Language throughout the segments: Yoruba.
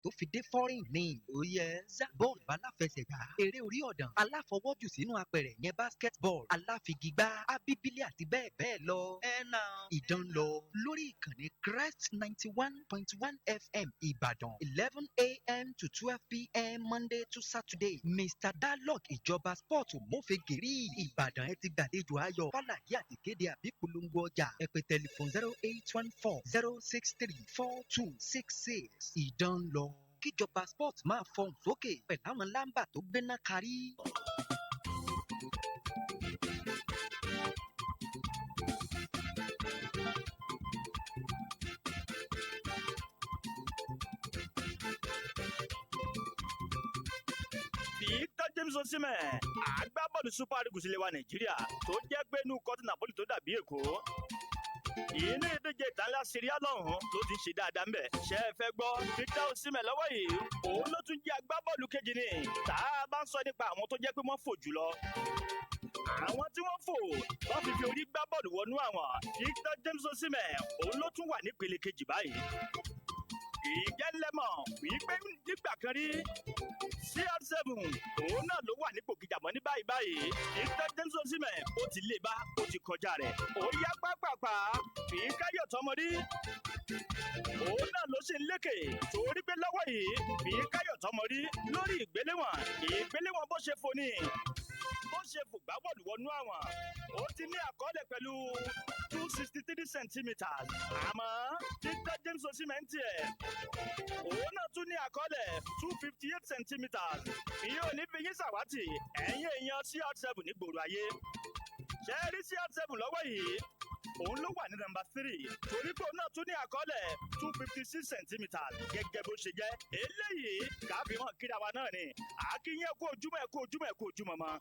Tó fi dé foreign ní oyè bọ́ọ̀lù aláfẹsẹ̀gbá, eré orí ọ̀dàn, aláfọwọ́jù sínú apẹ̀rẹ̀ yẹn, basketball, aláfigigbá, abíbílẹ̀ àti bẹ́ẹ̀ bẹ́ẹ̀ lọ. Ẹ̀nà ìdán lọ lórí ìkànnì Crest 91.1 FM Ìbàdàn, 11 a.m. to 12 p.m., Monday to Saturday. Mr Dalok, Ìjọba Sport Mọ́fẹ́gẹ̀rì Ìbàdàn, ẹ ti gbàlejò ayọ̀. Fàlàyé àti kéde àbí polongo ọjà, ẹ pè tẹlifon 08140634266. Ìdán lọ, kíjọba sport máa fọhùn sókè pẹ̀lú àwọn lámbà tó gbéná kárí. Victor James Osimhen, agbábọ́ọ̀lù Super Eagles ilẹ̀ wa Nàìjíríà tó jẹ́ pé inú kọ́tù Napoli tó dàbí Èkó, inú ìdíje ìtànlá Serie A lọ́hùn ló ti ń ṣe dáadáa ń bẹ̀. Ṣé ẹ fẹ́ gbọ́? Victor Osimhen lọ́wọ́ yìí, òun ló tún jẹ́ agbábọ́ọ̀lù kejì ni tá a bá ń sọ nípa àwọn tó jẹ́ pé wọ́n fò jùlọ, àwọn tí wọ́n fò wọ́n fi orí gbá bọ́ọ̀lù wọnú àwọn. Victor James Osimhen, òun ló tún wà nípele kejì báyìí. Ìjẹ́ lẹ́mọ̀ wípé nígbà kan rí, CR7 òun náà ló wà nípò kejì, àmọ́ ní báyìí báyìí, Victor James Osimhen ó ti lé bá, ó ti kọjá rẹ̀. Ó yá pápápá, Fikayo Tomori, òun náà ló ṣe ń lékè, torí pé lọ́wọ́ yìí, Fikayo Tomori lórí ìgbéléwọ̀n bó ṣe fò ní bó ṣe fò gbá bọ́ọ̀lù wọnú àwọn, ó ti ní àkọọ́lẹ̀ pẹ̀lú 263 centimeters, àmọ́ Victor James Osimhen tiẹ̀, òun náà tún ní àkọọ́lẹ̀ 258 centimeters. Bí yóò ní fi yín sàwátì, ẹ̀yin èèyàn CR7 ní gbòòrò ayé, ṣe é rí CR7 lọ́wọ́ yìí, òun ló wà ní nọ́mbà 3, torí pé òun náà tún ní àkọọ́lẹ̀ 256 centimeters. Gẹ́gẹ́ bó ṣe jẹ́ eléyìí, káfíhàn kíra wa náà ni àkíyàn. Kú ojúmọ́, ẹ kú ojúmọ́, ẹ kú ojúmọ́ mọ́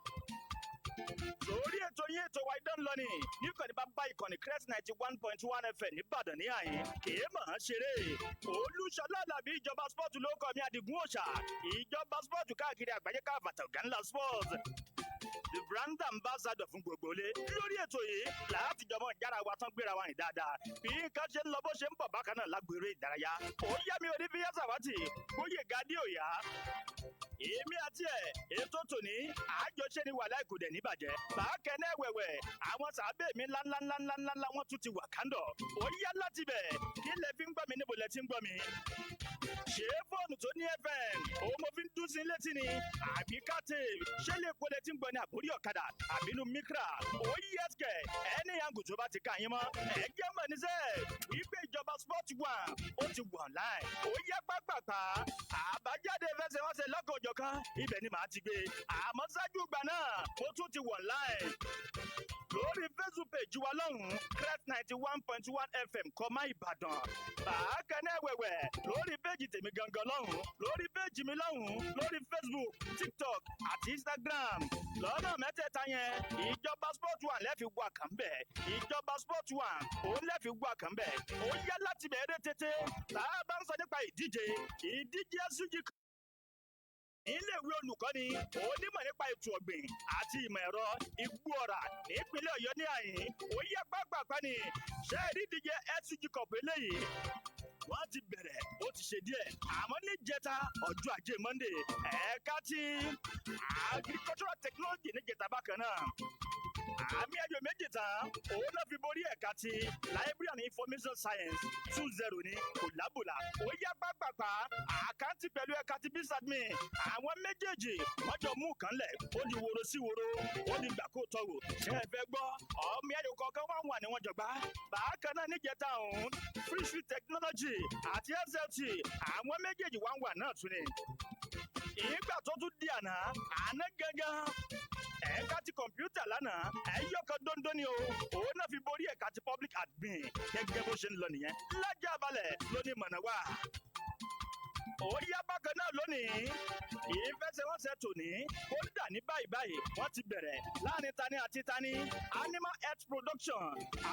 lórí ètò yín, ètò wa Idán Lọ ni níkànnì bá bá ìkànnì Crest 91.1 FM nìbàdàn ní àyín. Kìí mọ̀ ọ́n ṣeré. Olúṣọlá Alábí Ìjọba Sport ló kọ́ mi, Àdìgún Òòṣà Ìjọba Sport káàkiri àgbáyé, káfàtà ọ̀gá ńlá sport, the brand ambassador fún gbogbo ilé. Lórí ètò yìí láti jọmọ ìjára wa tán, gbéra wa rìn dáadáa, bí nǹkan ṣe ń lọ, bó ṣe ń bọ̀ bákan náà lágbèrè ìdárayá. Ó yá, mi ò ní fi yásàwátì Gbóyèga dé òyà, èmi àti ẹ̀ ètò tòní àjọṣe ni wàhálà kò dẹ̀ níbàjẹ́. Bákẹ́ náà wẹ̀wẹ̀, àwọn sàbẹ̀ mi ńláńláńláńláńlá, wọ́n tún ti wà kándọ̀. Ó yá, láti bẹ̀, kí lẹ fi ń gbọ́ mi? Níbo lẹ ti ń gbọ́ mi? Ṣé fóònù tó ní FM òun mo fi ń dún sí létí ni, àbí káàtì? Ṣé lè kó lẹ ti ń gbọ́ ní àbórí ọ̀kadà àbínú Micra? Ó yẹ kẹ ẹni yàgò tó bá ti ká yín mọ́, ẹ jẹ́ mọ̀ níṣẹ́ wípé Ìjọba Sport One ó ti wà online. Ó yẹ pápápá, àbájáde fẹsẹ̀wọnsẹ̀ lọ́kàn òjọ̀kan, ibẹ̀ ni màá ti gbé. Àmọ́ ṣáájú ìgbà náà, mo tún ti wà online lórí Facebook page wa lọ́hùn-ún, Crest 91.1 FM kọ́má Ìbàdàn. Bákan náà wẹ̀wẹ̀, lórí péjì tèmi gangan lọ́hùn-ún, lórí péjì mi lọ́hùn-ún lórí Facebook, TikTok àti Instagram, lọ́nà mẹ́tẹ̀ẹ̀ta yẹn, Ìjọba Sport One lẹ́ẹ̀fi wà kàn bẹ̀. Ìjọba Sport One òun lẹ́ẹ̀fi wà kàn bẹ̀. Ó yá, láti bẹ̀rẹ̀ tètè, tá a bá ń sọ nípa ìdíje SUG, iléèwé olùkọ́ni onímọ̀ nípa ètò ọ̀gbìn àti ìmọ̀ ẹ̀rọ Igbó Ọ̀rà nípínlẹ̀ Ọ̀yọ́ ní àyín. Ó yẹ pápápá ni, ṣé ìdíje SUG Cup eléyìí, wọ́n ti bẹ̀rẹ̀, ó ti ṣe díẹ̀, àmọ́ níjẹta, ọjọ́ ajé Monday, ẹ̀ka ti agricultural technology níjẹta bákan náà, àmì ayò 2 tán òun náà fi borí ẹ̀ka ti library and information science, 2-0 ní kò lábùlà. Ó yá pápápá, àkáǹtì pẹ̀lú ẹ̀ka ti business admin, àwọn méjèèjì wọ́n jọ mú kan lẹ̀, ó di woro sí woro, ó di gbà kó tọ̀wò. Ṣé ẹ fẹ́ gbọ́? Ọmọ ayò kọ̀ọ̀kan wà wà ní wọ́n jọ gbá. Bákan náà níjẹta òun, fishery technology àti SLT, àwọn méjèèjì 1-1 náà tún ni. Ìgbà tó tún di àná, àná gangan, ẹ̀ka ti kọ̀mpútà lánàá, ẹ̀yọkọ̀ dóńdó ni o, òun náà fi borí ẹ̀ka ti public admin. Gẹ́gẹ́ bó ṣe ń lọ nìyẹn lájà balẹ̀ lóní mọ̀nà wá. Ó yá, bákan náà lónìí, ìfẹsẹ̀wọnsẹ̀ tòní kódà ní báyìí báyìí, wọ́n ti bẹ̀rẹ̀ láàrin tani àti tani? Animal health production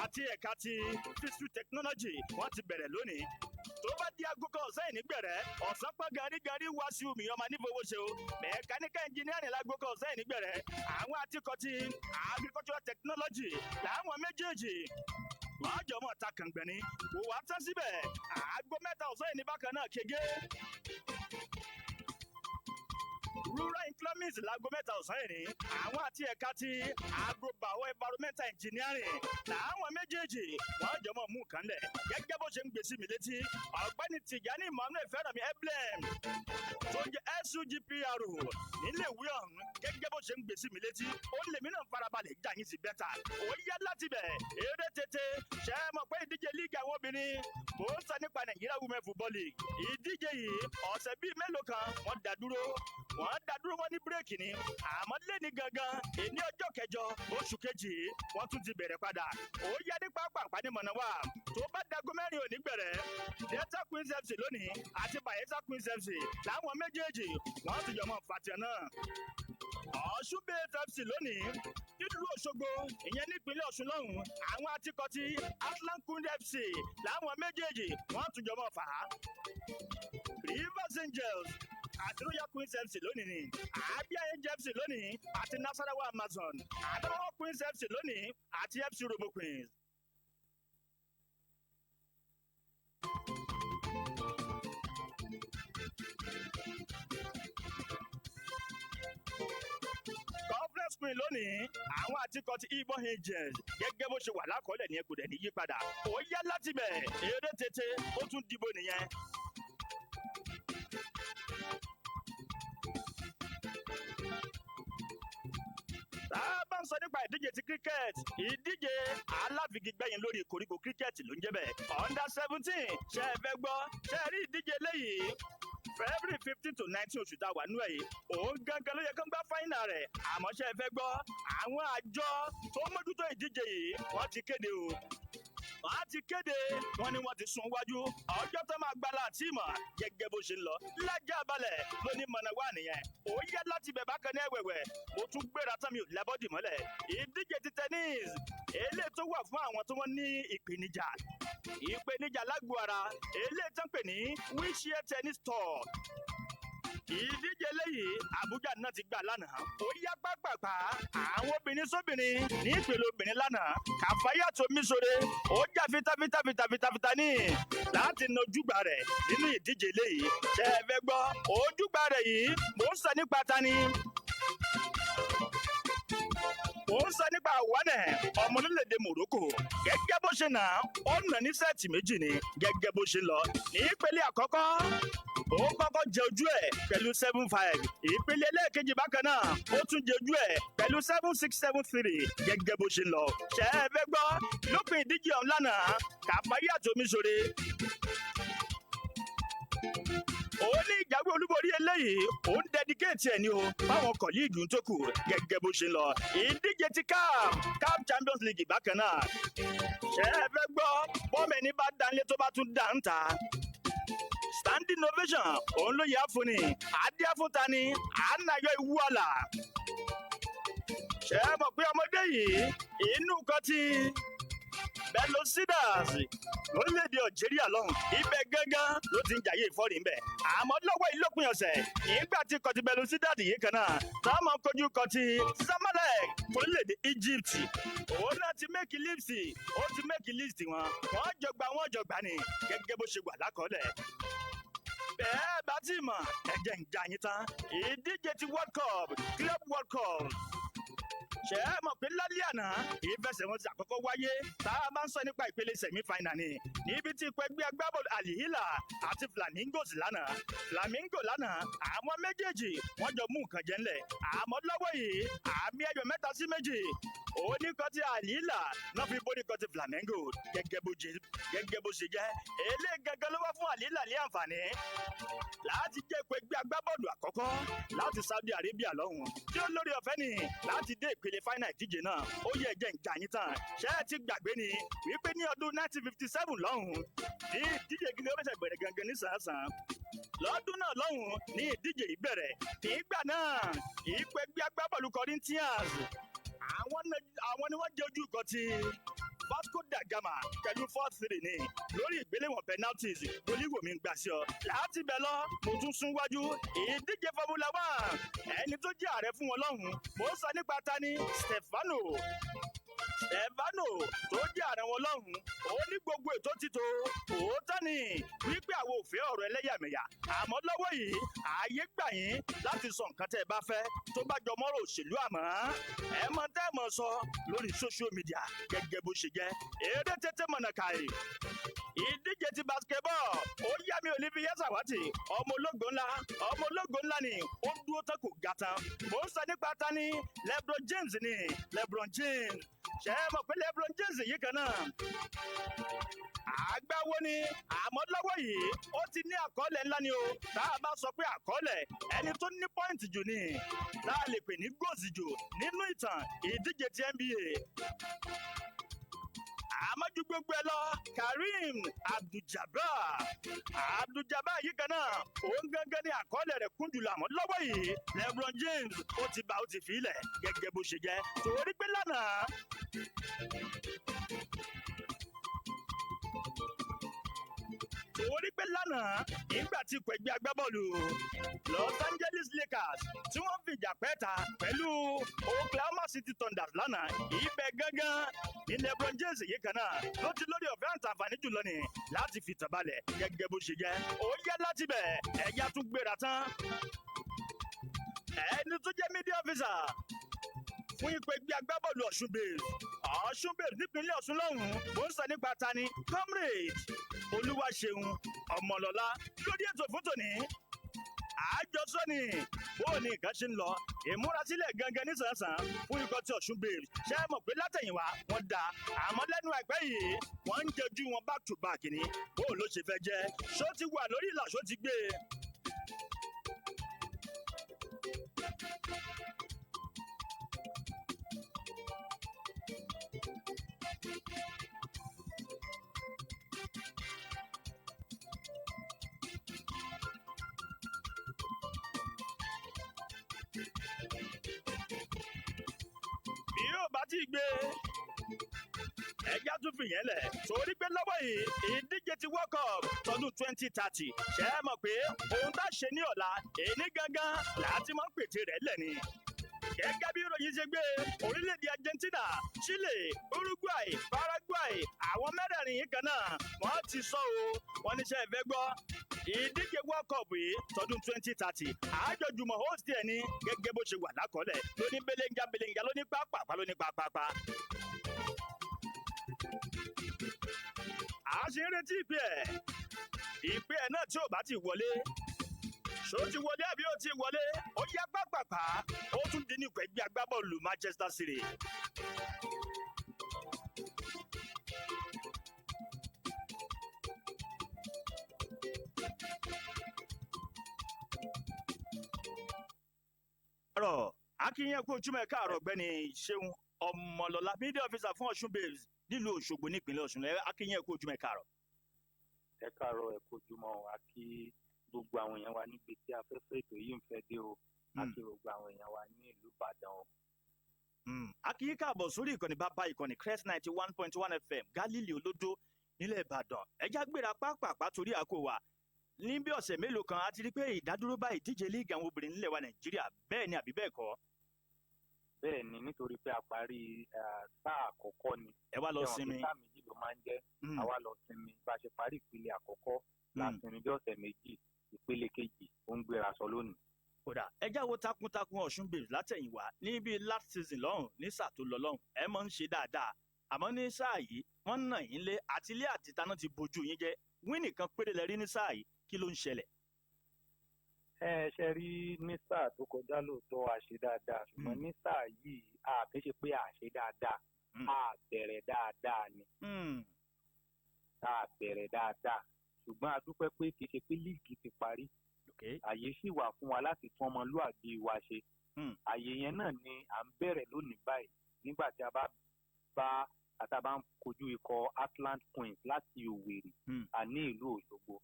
àti ẹ̀ka ti fishery technology, wọ́n ti bẹ̀rẹ̀ lónìí. Tó bá di aago kan ọ̀sán yìí nígbẹ̀rẹ̀, ọ̀sán pọ́n garígarí wá sí omi ọmọ nífowó ṣe o. Mechanical engineering láago kan ọ̀sán yìí nígbẹ̀rẹ̀, àwọn àtikọ̀ ti agricultural technology làwọn méjèèjì. Wọ́n á jọ mọ́ ta kàngbẹ̀ ni. Kò wá tán síbẹ̀, 3:00 ọ̀sán yìí ní bákan náà kége. Rural Economics 3:00 ọ̀sán yìí ní àwọn àti ẹ̀ka ti Agrobio Environmental Engineering làwọn méjèèjì wọ́n jọ mọ́ mú nǹkan lẹ̀. Gẹ́gẹ́ bó ṣe ń gbèsè mi létí, Ọ̀gbẹ́ni Tìjání Emmanuel Fẹ́rànmi Eblem tó jẹ́ SUGPR nílé ìwé ọ̀hún, gẹ́gẹ́ bó ṣe ń gbèsè mi létí, ó lèmi náà farabalẹ̀ já yín sí bẹ́tà. Ó yá láti bẹ̀ eré tètè. Ṣe é mọ̀ pé ìdíje líìgì àwọn obìnrin, mò ń sọ nípa Nigeria Women Football League, ìdíje yìí ọ̀sẹ̀ bíi mélòó kan wọ́n dá dúró, wọ́n dá dúró, wọ́n ní bírèkì ni. Àmọ́ lẹ́ni gangan èní ọjọ́ kẹjọ oṣù kejì wọ́n tún ti bẹ̀rẹ̀ padà. Ó yá ní pápá ní mọ̀nà wa, tó bá dago 4 òní gbẹ̀rẹ̀, Delta Queens FC lónìí àti Bayelsa Queens FC láwọn méjèèjì wọ́n ti jọmọ́ fàtẹ̀ náà. Ọ̀ṣun Bay FC lónìí nílùú Òṣogbo, ìyẹn nípínlẹ̀ Ọ̀ṣun lọ́hùn, àwọn àtikọ̀tì Atlant Queens FC láwọn méjèèjì wọ́n tún jọmọ́ fà á. Rivers Angels àti Royal Queens FC lónìí ni, Abia Angels FC lónìí àti Nasarawa Amazon, Adamawa Queens FC lónìí àti FC Robo Queens. Conference Queen lónìí àwọn àtikọ̀ ti Igbo Angels, gẹ́gẹ́ bó ṣe wà lákọọ́lẹ̀ ní ẹkùn dẹ̀ ní yípadà. Ó yá láti bẹ̀ eré tètè, ó tún dìbò nìyẹn. Tá a bá ń sọ nípa ìdíje ti cricket, ìdíje aláfigigbẹ́yìn lórí koríko cricket ló ń jẹ́ bẹ́ẹ̀, under 17. Ṣe é fẹ́ gbọ́? Ṣe é rí ìdíje eléyìí, February 15 to 19 oṣù tá a wà nú ẹ̀ yìí, òun gangan ló yẹ kó ń gbá final rẹ̀. Àmọ́ ṣe é fẹ́ gbọ́? Àwọn àjọ tó mójútó ìdíje yìí wọ́n ti kéde o, wọ́n ti kéde, wọ́n ní wọ́n ti sún wájú ọjọ́ tó máa gbala àti ìmọ̀. Gẹ́gẹ́ bó ṣe ń lọ lájà balẹ̀ lóní mọ̀nà wà nìyẹn. Ó yẹ láti bẹ̀ bákan ní ẹ̀wẹ̀wẹ̀, mo tún gbéra tán, mi ò lábọ́dì mọ́lẹ̀. Ìdíje ti tennis eléyìí tó wà fún àwọn tó wọ́n ní ìpèníjà lágbo ara, eléyìí tó ń pè ní wheelchair tennis tour, ìdíje léyìí Àbújá náà ti gbà lánàá. Ó yá pápápá, àwọn obìnrin sóbìnrin ní ìpele obìnrin lánàá, Kàfáyà tó mísore ó jà fitafita fitafita ní láti na ojúgbà rẹ̀ nínú ìdíje léyìí. Ṣe é fẹ́ gbọ́? Ojúgbà rẹ̀ yìí, mò ń sọ nípa tani? Mò ń sọ nípa Àwọnẹ̀ ọmọ orílẹ̀-èdè Morocco. Gẹ́gẹ́ bó ṣe nà ó nà ní set 2 ni. Gẹ́gẹ́ bó ṣe lọ ní ìpele àkọ́kọ́, ó kọ́kọ́ jẹ ojú ẹ̀ pẹ̀lú 7-5. Ìpele ẹlẹ́ẹ̀kejì bákan náà, ó tún jẹ ojú ẹ̀ pẹ̀lú 7-6, 7-3. Gẹ́gẹ́ bó ṣe lọ, ṣe é fẹ́ gbọ́? Lópin ìdíje ọ̀hún lánàá, Kàfáyà tó mi ṣòre òun ní ìjáwé olúborí eléyìí, òun dedicate ẹ̀ ní o báwọn colleague tó kù. Gẹ́gẹ́ bó ṣe lọ, ìdíje ti CAF Champions League bákan náà, ṣe é fẹ́ gbọ́? Bọ́ọ̀mù ẹni bá dánlé tó bá tún dá ń ta, standing ovation òun ló yẹ àfúnni adíáfúnta ni ànáyọ ìwú àlà. Ṣe é mọ̀ pé ọmọdé yìí inú kan ti Belouizdad lórílẹ̀‐èdè Algeria lọ́hùn, ibẹ̀ gángan ló ti ń jàyè ìfọ́rí ńbẹ̀. Àmọ́ lọ́wọ́ ìlópin ọ̀sẹ̀, nígbà tí kọtí Belouizdad yìí kan náà táwọn kojú kọtí Zamalek orílẹ̀‐èdè Egypt, òun náà ti make list, ó ti make list wọn. Wọ́n jọ gba, wọ́n jọ gbà ní gẹ́gẹ́ bó ṣe wà lákọọ́lẹ̀. Bẹ́ẹ̀ bá ti mọ̀, ẹ̀jẹ̀ ń já yín tán. Ìdíje ti World Cup, Club World Cup, ṣe é mọ̀ pé lálẹ́ àná ìfẹsẹ̀wọnsẹ̀ àkọ́kọ́ wáyé? Tá a bá ń sọ nípa ìpele semi final ni, níbi tí ikọ̀ ẹgbẹ́ agbábọ́ọ̀lù Al Hilal àti Flamingos lánàá, Flamingo lánàá, àwọn méjèèjì wọ́n jọ mú nǹkan jẹ ńlẹ̀. Àmọ́ lọ́wọ́ yìí, àmì ayò 3-2 oníkan tí Al Hilal náà fi borí kan ti Flamingo. Gẹ́gẹ́ bó ṣe jẹ́, eléyìí gẹ́gẹ́ ló wá fún Al Hilal ní àǹfààní láti jẹ́ ikọ̀ ẹgbẹ́ agbábọ́ọ̀lù àkọ́kọ́ láti Saudi Arabia lọ́hùn tí ó lórí ọ̀fẹ́ ni láti dé ìpele final ìdíje náà. Ó yẹ ẹ̀jẹ̀ ń jà yín tán. Ṣé ẹ ti gbàgbé ni wípé ní ọdún 1957 lọ́hùn ní ìdíje gíga ó fẹsẹ̀ bẹ̀rẹ̀ gangan ní sàn-án lọ́dún náà lọ́hùn ní ìdíje yìí bẹ̀rẹ̀. Nígbà náà, ikọ̀ ẹgbẹ́ agbábọ́ọ̀lù Corinthians, àwọn ni wọ́n jẹ́ ojú ikọ̀ ti Vasco da Gama pẹ̀lú 4-3 ní lórí ìgbéléwọ̀n penalties. Olíwòmí ń gbà sí ọ láti bẹ̀ lọ. Mo tún sún wájú, ìdíje Formula One, ẹni tó jẹ́ ààrẹ fún wọn lọ́hùn, mo ń sọ nípa tani? Stefano Stefano tó jẹ́ ààrẹ wọn lọ́hùn-ún, ó ní gbogbo ètò títò. Òótọ́ ni wípé àwọn ò fẹ́ ọ̀rọ̀ ẹlẹ́yàmẹ̀yà, àmọ́ lọ́wọ́ yìí ààyè gbà yín láti sọ nǹkan tẹ́ ẹ bá fẹ́ tó bá jọ mọ́rọ̀ òṣèlú, àmọ́ ẹ mọ tẹ́ ẹ mọ̀ sọ lórí social media gẹ́gẹ́ bó ṣe jẹ́. Eré tètè mọ̀nà kàì, ìdíje ti basketball, ó yá mi ò ní fi yẹ́ sàwátì. Ọmọ ológo ńlá, ọmọ ológo ńlá ni ó dúró tán, kò ga tán. Mò ń sọ nípa ta ni? LeBron James ni. LeBron James, ṣe é mọ̀ pé LeBron James yìí kan náà àgbáwo ni, àmọ́ lọ́wọ́ yìí ó ti ní àkọọ́lẹ̀ ńlá ni o. Tá a bá sọ pé àkọọ́lẹ̀ ẹni tó ní point jù ni tá a lè pè ní goals jù nínú ìtàn ìdíje ti NBA. Àmọ́ ju gbogbo ẹ lọ, Kareem Abdul-Jabbar, Abdul-Jabbar yìí kan náà, òun gangan ní àkọọ́lẹ̀ rẹ̀ kún jùlọ, àmọ́ lọ́wọ́ yìí LeBron James ó ti bá, ó ti fi ilẹ̀ gẹ́gẹ́ bó ṣe jẹ́, torí pé lánàá torí pé lánàá nígbà tí ikọ̀ ẹgbẹ́ agbábọ́ọ̀lù Los Angeles Lakers tí wọ́n fìjà pẹ́ta pẹ̀lú Oklahoma City Thunders lánàá, ibẹ̀ gángan ní LeBron James yìí kan náà ló ti lórí ọ̀fẹ́ àǹtàǹfààní jùlọ ni láti fìtàn balẹ̀ gẹ́gẹ́ bó ṣe jẹ́. Ó yẹ láti bẹ̀, ẹ̀yà tún gbéra tán. Ẹni tó jẹ́ media officer fún ikọ̀ ẹgbẹ́ agbábọ́ọ̀lù Ọ̀ṣun Babes, Ọ̀ṣun Babes nípínlẹ̀ Ọ̀ṣun lọ́hùn-ún, ó ń sọ nípa tani? Comrade Olúwaṣeun Ọmọlọ́lá lórí ètò fún tòní. Àjọsọ ni bó ní nǹkan ṣe ń lọ, ìmúrasílẹ̀ gangan nísànsán fún ikọ̀ tí Ọ̀ṣun Babes. Ṣé ẹ mọ̀ pé látẹ̀yìnwá wọ́n da, àmọ́ lẹ́nu àìpẹ́ yìí wọ́n ń jẹjú wọn back to back ni. Bó ló ṣe fẹ́ jẹ́? Ṣó ti wà lórí ìlà? Ṣó ti gbé e? Bí yóò bá ti gbé, ẹja tún fìyẹn lẹ̀, torí pé lọ́wọ́ yìí ìdíje ti World Cup tọdún 2030, ṣe é mọ̀ pé ohun tá a ṣe ní ọ̀la èyí gangan láti mọ̀ pètè rẹ̀ lẹ̀ ni. Gẹ́gẹ́ bí ìròyìn ṣe gbé, orílẹ̀-èdè Argentina, Chile, Uruguay, Paraguay, àwọn mẹ́rẹ̀ẹ̀rin yìí kan náà wọ́n ti sọ o. Wọ́n níṣẹ́ ìfẹ́ gbọ́ ìdíje World Cup yìí tọdún 2030, àjọjùmọ̀ host ẹ̀ ní gẹ́gẹ́ bó ṣe wà lákọọ́lẹ̀ lóní belenja belenja, lóní pápápá, lóní pápápá. A ṣe ń retí ìpè ẹ̀, ìpè ẹ̀ náà tí ò bá ti wọlé. Ṣó ti wọlé àbí ó ti wọlé? Ó yá pápápá, ó tún di ní ikọ̀ ẹgbẹ́ agbábọ́ọ̀lù Manchester City. Káàárọ̀, akínyẹn kú ojúmọ́, ẹ káàárọ̀. Ọ̀gbẹ́ni Ṣeun Ọmọlọ́lá, media officer fún Ọ̀ṣun Babes nílùú Òṣogbo nípínlẹ̀ Ọ̀ṣun, akínyẹn kú ojúmọ́, ẹ káàárọ̀. Ẹ káàárọ̀, ẹ kojúmọ́. A kí gbogbo àwọn èèyàn wa níbi tí afẹ́fẹ́ ètò yìí ń fẹ́ dé o. A kí gbogbo àwọn èèyàn wa ní ìlú Ìbàdàn o. A kì í káàbọ̀ sórí ìkànnì bàbá ìkànnì, Crest 91.1 FM, Galilei Olódó nílẹ̀ Ìbàdàn. Ẹjá gbéra pápápá torí àkó wa. Ní bí ọ̀sẹ̀ mélòó kan, a ti rí pé ìdádúró bá ìdíje líìgì àwọn obìnrin nílẹ̀ wa Nàìjíríà, bẹ́ẹ̀ ni àbí bẹ́ẹ̀ kọ́? Bẹ́ẹ̀ ni, nítorí pé a parí sáà àkọ́kọ́ ni. Ẹ wá lọ Ṣé wọn pé sinmi. Sáà méjì ló máa ń jẹ́. Àwa lọ sinmi. Bá a ṣe parí ìpele àkọ́kọ́ la sinmi bí ọ̀sẹ̀ 2, ìpele kejì ó ń gbéra sọ lónìí. Kódà ẹjá wo takuntakun Ọ̀ṣun Babes látẹ̀yìnwá. Ní bí last season lọ́hùn, ní sáà tó lọ lọ́hùn, ẹ máa ń ṣe dáadáa, àmọ́ ní sáà yìí wọ́n nà yín lé àtilé àtìtaná, ti bojú yín jẹ́. Win kan péré lẹ rí ní sáà yìí. Kí ló ń ṣẹlẹ̀? Ẹ ṣe rí, ní sáà tó kọjá lóòótọ́ a ṣe dáadáa, ṣùgbọ́n ní sáà yìí a kì í ṣe pé a ṣe dáadáa, a bẹ̀rẹ̀ dáadáa ni. A bẹ̀rẹ̀ dáadáa, ṣùgbọ́n a dúpẹ́ pé kì í ṣe pé líìgì ti parí. Àyè sì wà fún wa láti tún ọmọlúàbí wa ṣe. Àyè yẹn náà ni à ń bẹ̀rẹ̀ lónìí báyìí nígbà tí a bá bá àtàbà ń kojú ikọ̀ Atlant Queens láti Òwèrì àní ìlú Òṣogbo.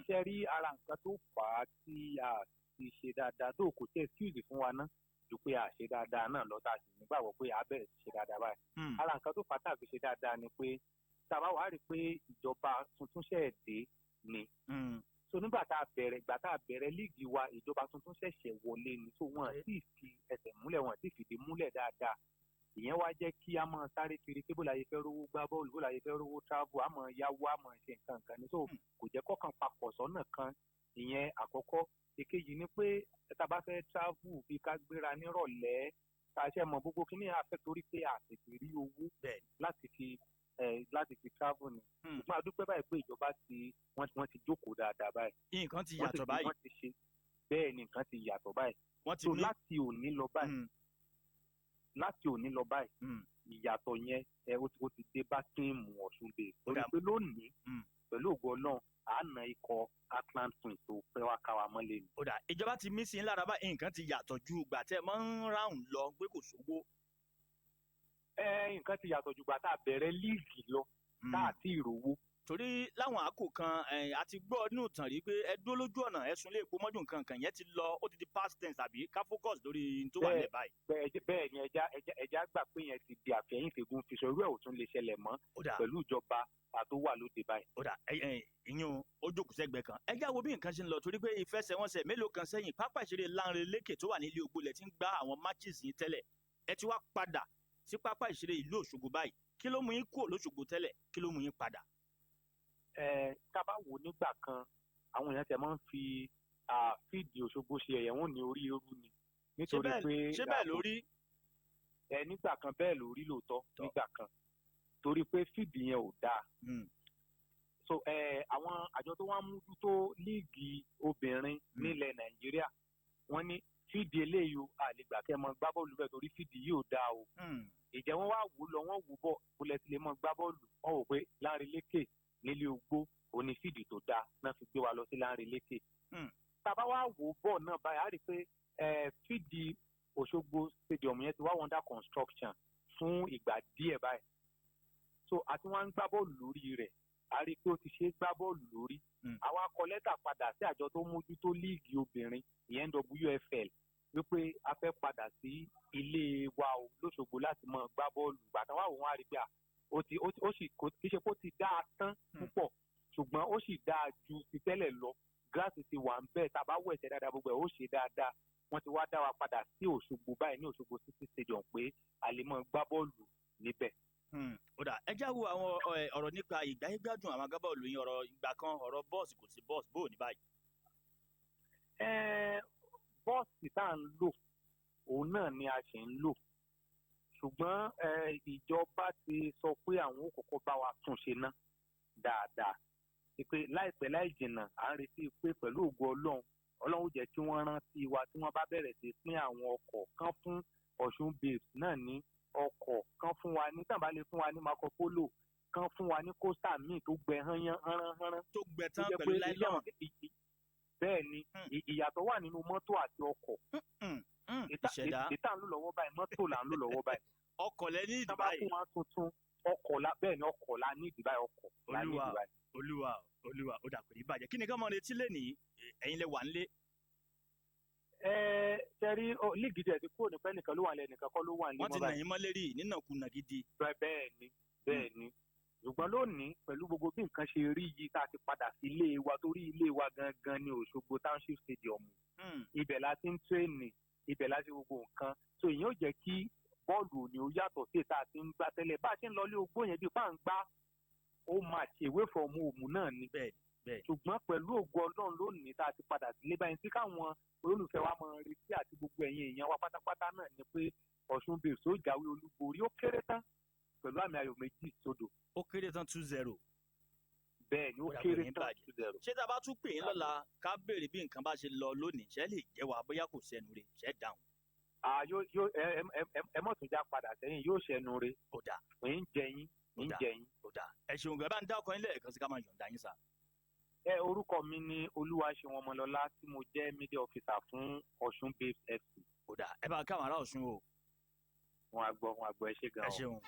Ṣe rí, ara nǹkan tó fà á tí a ti ṣe dáadáa tó kò tẹ́ excuse fún wa ná ju pé a ṣe dáadáa náà lọ, tá a sì nígbàgbọ́ pé a bẹ̀rẹ̀ sí ṣe dáadáa báyìí. Ara nǹkan tó fà á tá a fi ṣe dáadáa ni pé tá a bá wàá rí i pé ìjọba tuntun ṣẹ̀ dé ni. So nígbà tá a bẹ̀rẹ̀, ìgbà tá a bẹ̀rẹ̀ líìgì wa, ìjọba tuntun ṣẹ̀ṣẹ̀ wọlé ni, so wọn sì fi ẹsẹ̀ múlẹ̀, wọn sì fìdí múlẹ̀ dáadáa. Ìyẹn wá jẹ́ kí a máa sáré kiri pé bó la yẹ fẹ́ rówó gbá bọ́ọ̀lù, bó la yẹ fẹ́ rówó travel, a máa yáwó, a máa ṣe nǹkan nǹkan ní. So kò jẹ́ kọ́kàn papọ̀ sọ́nà kan. Ìyẹn àkọ́kọ́. Èkejì ni pé tá a bá fẹ́ travel, bí ká gbéra nírọ̀lẹ́, ká ṣe mọ̀ gbogbo kí ní àfẹ́, torí pé a tètè rí owó láti fi travel ni. Ṣùgbọ́n a dúpẹ́ báyìí pé ìjọba ti wọ́n ti jókòó dáadáa báyìí. Nǹkan ti yàtọ̀ báyìí. Wọ́n ti ṣe bẹ́ẹ̀ ni, nǹkan ti yàtọ̀ báyìí. Wọ́n ti So ní láti òní lọ báyìí, láti òní lọ báyìí, ìyàtọ̀ yẹn ẹ ó ti dé bá team Ọ̀ṣun Babes, torí pé lónìí, pẹ̀lú ògo Ọlọ́run, à á na ikọ̀ Atlant Twins tó fẹ́ wá ká wa mọ́lẹ̀ ni. Ó dà, ìjọba ti mí sí i lára báyìí, nǹkan ti yàtọ̀ ju ìgbà tẹ́ ẹ máa ń ráhùn lọ pé kò sówó. Ẹ nǹkan ti yàtọ̀ jù gbà tá a bẹ̀rẹ̀ league lọ, tá a ti rówó. Torí láwọn àkó kan, a ti gbọ́ nínú ìtàn rí pé ẹ dúró lójú ọ̀nà, ẹ sunlé epo mọ́jú, nǹkan kan yẹn ti lọ, ó ti di past tense, àbí ká focus lórí n tó wà nílẹ̀ báyìí? Bẹ́ẹ̀ ni, ẹja gbà pé yẹn ti di àfẹ́yìntẹ́gùn fi sọ, irú ẹ̀ ò tún lè ṣẹlẹ̀ mọ́ Ó dà. pẹ̀lú ìjọba àtó wà lóde báyìí. Ó dà, ẹ ẹ ìyún ó jókòó sẹ́gbẹ̀ẹ́ kan. Ẹ já wo bí nǹkan ṣe ń lọ, torí pé ìfẹsẹ̀wọnsẹ̀ mélòó kan sẹ́yìn, pápá ìṣeré Lánrè Lékè tó wà ní ilé Ògbólẹ̀ tí ń gbá àwọn matches yìí tẹ́lẹ̀, ẹ ti wá padà sí pápá ìṣeré ìlú Òṣogbo báyìí. Kí ló mú yín kúrò lóṣogbo tẹ́lẹ̀? Kí ló mú yín padà? Ẹ tá a bá wò nígbà kan, àwọn èèyàn tẹ máa ń fi field Òṣogbo ṣe ẹ̀yẹ̀, wọn ní orí eru ni, nítorí pé Ṣé bẹ́ẹ̀ lórí? Ẹ nígbà kan bẹ́ẹ̀ lórí lóòótọ́ nígbà kan, torí pé field yẹn ò dáa. So àwọn àjọ tó wá ń mójútó league obìnrin nílẹ̀ Nàìjíríà, wọ́n ní field eléyìí o, àlegbà kẹ́ mọ gbá bọ́ọ̀lù bẹ́ẹ̀, torí field yìí ò dáa o. Ìjẹ́ wọ́n wá wò lọ, wọ́n wò bọ̀, bólẹ̀ ti lè mọ gbá bọ́ọ̀lù? Wọ́n wò pé Láńre Lékè nílé Ogbó òní field tó dáa náà, fi gbé wa lọ sí Láńre Lékè. Tá a bá wá wò bọ̀ náà báyìí, á rí i pé field Òṣogbo Stadium yẹn ti wá under construction fún ìgbà díẹ̀ báyìí, so àti wọ́n ń gbá bọ́ọ̀lù lórí rẹ̀, a rí i pé ó ti ṣe é gbá bọ́ọ̀lù lórí. Àwa kọ lẹ́tà padà sí àjọ tó mójútó league obìnrin, ìyẹn NWFL, wípé a fẹ́ padà sí ilé wa o lóṣogbo láti máa gbá bọ́ọ̀lù. Gbàtàn wà wọ́n á rí i pé ó ti ó sì kò kì í ṣe pé ó ti dáa tán púpọ̀, ṣùgbọ́n ó sì dáa ju ti tẹ́lẹ̀ lọ. Grass ti wà ń bẹ́ẹ̀, tá a bá wẹ̀ ṣẹ́ dáadáa, gbogbo ẹ̀ ó ṣe dáadáa. Wọ́n ti wá dá wa padà sí Òṣogbo báyìí, ní Òṣogbo City Stadium, pé a lè máa gbá bọ́ọ̀lù níbẹ̀. Ó dà, ẹ já wo àwọn ọ̀rọ̀ nípa ìgbáyégbádùn àwọn agbábọ́ọ̀lù yín. Ọ̀rọ̀ ìgbà kan, ọ̀rọ̀ bọ́ọ̀sì, kò sí bọ́ọ̀sì, bóò ní báyìí? Bọ́ọ̀sì tá à ń lò, òun náà ni a ṣì ń lò, ṣùgbọ́n ìjọba ti sọ pé àwọn ò kọ́kọ́ bá wa tún ṣe ná dáadáa, pé láìpẹ́ láì jìnnà, à ń retí pé pẹ̀lú ògo Ọlọ́run, Ọlọ́run ó jẹ́ kí wọ́n rántí wa, tí wọ́n bá bẹ̀rẹ̀ sí pín àwọn ọkọ̀ kan fún Ọ̀ṣun Babes náà ní ọkọ̀ kan, fún wa ní tàbá lè fún wa ní Marco Polo kan, fún wa ní coaster míì tó gbẹ hányán hánrán. Tó gbẹ tán pẹ̀lú nylon. Bẹ́ẹ̀ ni, ìyàtọ̀ wà nínú mọ́tò àti ọkọ̀. Ìṣẹ̀dá. Ìta ń lò lọ́wọ́ báyìí, mọ́tò là ń lò lọ́wọ́ báyìí. Ọkọ̀ lẹ ní ìdí Tábà báyìí. fún wa tuntun, ọkọ̀ la, bẹ́ẹ̀ ni, ọkọ̀ la ní ìdí báyìí, ọkọ̀ la ní Olúwa. ìdí báyìí. Olúwa, Olúwa! Ó dà, kò ní bàjẹ́. Kí ni ká máa retí lẹ́nìí? Ẹ̀yin lẹ wà nílé. Ẹ tẹ́rí league tẹ̀ ti kúrò nípa ẹnìkan ló wà nílẹ̀, ẹnìkan kọ́ ló wà nílé Wọ́n ti mọ́ nà báyìí. yín mọ́lẹ́rì nínàkúnà gidi. Bẹ́ẹ̀ ni, bẹ́ẹ̀ ni, ṣùgbọ́n lónìí, pẹ̀lú gbogbo bí nǹkan ṣe rí yìí, tá a ti padà sí ilé wa, torí ilé wa gangan ni Òṣogbo Township Stadium. Ibẹ̀ la ti ń train, ibẹ̀ la ti gbogbo nǹkan, so ìyẹn ò jẹ́ kí bọ́ọ̀lù òní ó yàtọ̀ sí èyí tá a ti ń gbá tẹ́lẹ̀. Bá a ṣe ń lọ ilé Ogbó yẹn, bíi páà ń gbá ó match away from home náà ni. bẹ́ẹ̀ bẹ́ẹ̀ Ṣùgbọ́n pẹ̀lú ògo Ọlọ́run, lónìí tá a ti padà sílé báyìí, tí káwọn olólùfẹ́ wa máa retí àti gbogbo ẹ̀yin èèyàn wa pátápátá náà ni pé Ọ̀ṣun Babes ó jáwé olúborí, ó kéré tán pẹ̀lú àmì ayò 2-0. Ó kéré tán 2-0. Bẹ́ẹ̀ ni, ó Ó dà, kò kéré ní tán bàjẹ́. 2-0. Ṣé tá a bá tún pè yín lọ́la ká béèrè bí nǹkan bá ṣe lọ lónìí, ṣé lè jẹ́ wa bóyá kò sẹ́nu rẹ̀, ṣé dáhùn? Ah, yóò yóò ẹ ẹ ẹ ẹ mọ̀ tún já padà sẹ́yìn, yóò ṣẹnu re. Ó dà. Ń jẹ yín, Ó ń dà. jẹ yín. Ó dà, ẹ ṣeun gan. Ẹ bá ń dá ọkọ yín lẹ́ẹ̀kan sí ká máa yọ̀ǹda yín sá. Ẹ orúkọ mi ni Olúwaṣeun Ọmọlọlá, tí mo jẹ́ media officer fún Ọ̀ṣun Babes FC. Ó dà, ẹ bá káwọn ará Ọ̀ṣun o. Wọn á gbọ́, wọn á gbọ́. Ẹ ṣé gan Ẹ o. ṣeun.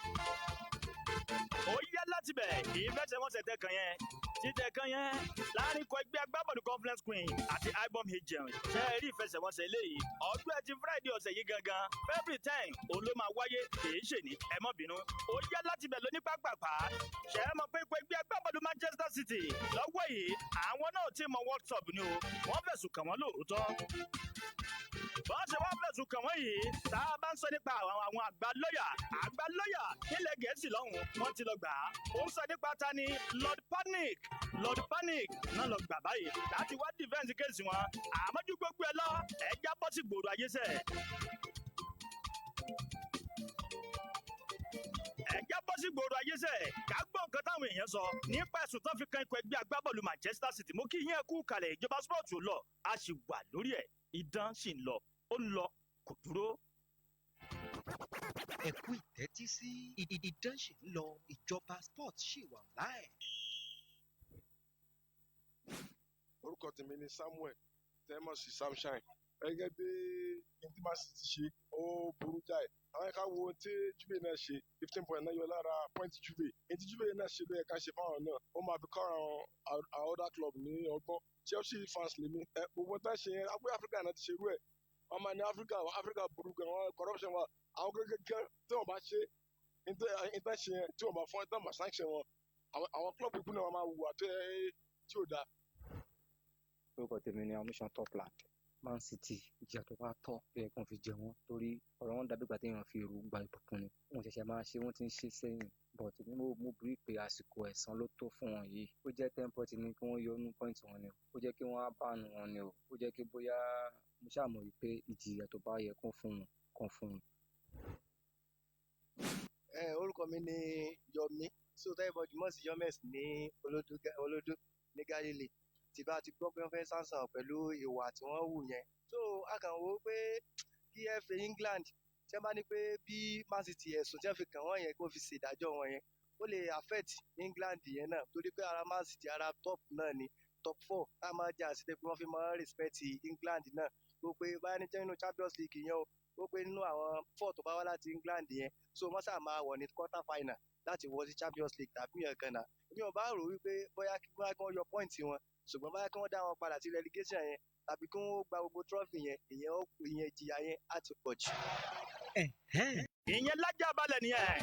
Ó yá, láti bẹ̀, ìfẹsẹ̀wọnsẹ̀ tẹ̀ kan yẹn, títẹ̀ kan yẹn láàrin ikọ̀ ẹgbẹ́ agbábọ́ọ̀lù Conference Queen àti Ibom Agent. Ṣe é rí ìfẹsẹ̀wọnsẹ̀ eléyìí, ọjọ́ Ẹtì Friday ọ̀sẹ̀ yìí gangan, February 10, òun ló máa wáyé, kìí ṣe ní, ẹ má bínú. Ó yá, láti bẹ̀ lóní pápápá, ṣe é mọ̀ pé ikọ̀ ẹgbẹ́ agbábọ́ọ̀lù Manchester City lọ́wọ́ yìí, àwọn náà ti mọ World Cup ni o. Wọ́n fẹ̀sùn kàn wọ́n lóòótọ́. Bọ́n ṣe wá fẹ̀sùn kàn wọ́n yìí, tá a bá ń sọ nípa àwọn àgbà lọ́yà nílẹ̀ Gẹ̀ẹ́sì lọ́hùn, wọ́n ti lọ gbà á. Ó ń sọ nípa ta ni? Lord Panic, Lord Panic náà lọ gbà báyìí láti wá defence case wọn. Àmọ́jú gbogbo ẹ lọ, ẹ já bọ́ sí gbòòrò ayé sẹ̀. Ẹ já bọ́ sí gbòòrò ayé sẹ̀, ká gbọ́ nǹkan táwọn èèyàn sọ nípa ẹ̀sùn tó fi kan ikọ̀ ẹgbẹ́ agbábọ́ọ̀lù Manchester City. Mú kí ìyẹn kú kalẹ̀. Ìjọba sport lọ, a sì wà lórí ẹ̀. Idán sì ń lọ, ó ń lọ, kò dúró. Ẹ kú ìtẹ́tí sí idán ṣì ń lọ, Ìjọba Sport ṣì wà láì. Orúkọ tèmi ni Samuel tẹ́mọ̀ sí Samshine. Gẹ́gẹ́ bí intimacy ti ṣe, ó burú jáì. Àwọn ẹ̀ka wo ohun tí Juve náà ṣe, 15 point náà yọ lára point Juve. Ohun tí Juve náà ṣe ló yẹ ká ṣe fáwọn náà. Ó máa fi kọ́ àwọn other club ní ọgbọ́n. Chelsea fans lèmi. Ẹ gbogbo tá ṣe yẹn, agbé Africa náà ti ṣerú ẹ̀. Wọ́n máa ní Africa, Africa burú gan, wọn corruption wa. Àwọn gẹ́gẹ́ tí wọ́n bá ṣe ìtàn ṣe yẹn, tí wọ́n bá fún ìtàn bá sanction wọn, àwọn club ikú náà wọ́n máa hùwà tó tí ò dáa. Orúkọ tèmi ni Amusan Topland. Man City, ìjìyà tó bá tọ́ tó yẹ kí wọ́n fi jẹ wọ́n, torí ọ̀rọ̀ wọn dàbí ìgbà téèyàn fi èrú gba ìbùkún ni. Wọ́n ṣẹ̀ṣẹ̀ máa ṣe, wọ́n ti ń ṣe sẹ́yìn, but èmi mo believe pé àsìkò ẹ̀san ló tó fún wọn yìí. Ó jẹ́ 10 point ní kí wọ́n yọ nínú point wọn ni o, ó jẹ́ kí wọ́n á ban wọn ni o, ó jẹ́ kí bóyá mo ṣáà mọ̀ wípé ìjìyà tó bá yẹ kó fún wọn, kán fún wọn. Ẹ orúkọ mi ni Yomi, so everybody mọ̀ sí Yomes ní Olódó, Olódó ní Galilee. Tí bá ti gbọ́ pé wọ́n fẹ́ sanction pẹ̀lú ìwà tí wọ́n hù yẹn, so a kàn wò ó pé kí FA England, tí wọ́n bá ní pé bí Man City, ẹ̀sùn tí wọ́n fi kàn wọ́n yẹn, kó fi ṣèdájọ́ wọn yẹn, ó lè affect England yẹn náà, torí pé ara Man City, ara top náà ni, top four tá a máa jà sí, pé wọ́n fi máa respect England náà. Ó pé báyà ní nínú Champions League yẹn o, ó pé nínú àwọn four tó bá wá láti England yẹn, so wọ́n sáà máa wọ̀ ní quarter final láti wọ sí Champions League tàbí yẹn kan náà. Èmi ò bá rò wípé bóyá kí wọ́n yọ point wọn, ṣùgbọ́n bóyá kí wọ́n dá wọn padà sí relegation yẹn tàbí kí wọ́n gba gbogbo trophy yẹn, ìyẹn ìyẹn ìjìyà yẹn á ti pọ̀ jù. Ìyẹn lájà balẹ̀ nìyẹn.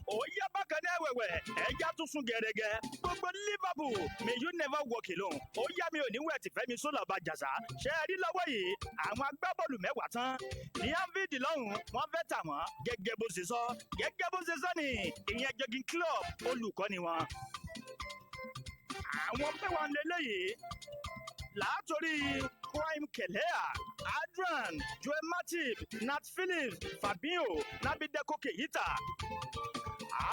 Ó yá, bákan náà ẹ̀wẹ̀wẹ̀, ẹja tún sún gẹ̀rẹ́gẹ́. Gbogbo Liverpool, may you never walk alone. Ó yá, mi ò ní wẹ̀ tìfẹ́ mi sólà bá jàsá. Ṣé ẹ rí lọ́wọ́ yìí, àwọn agbábọ́ọ̀lù 10 tán ní Anfield lọ́hùn, wọ́n fẹ́ tà wọ́n. Gẹ́gẹ́ bó ṣe sọ ni ìyẹn Jurgen Klopp, olùkọ́ni wọn. Àwọn 10 ń lélẹ́yìí látòrí Caoimhin Kelleher, Adrian, Joel Matip, Nat Phillips, Fabinho, Naby Keita,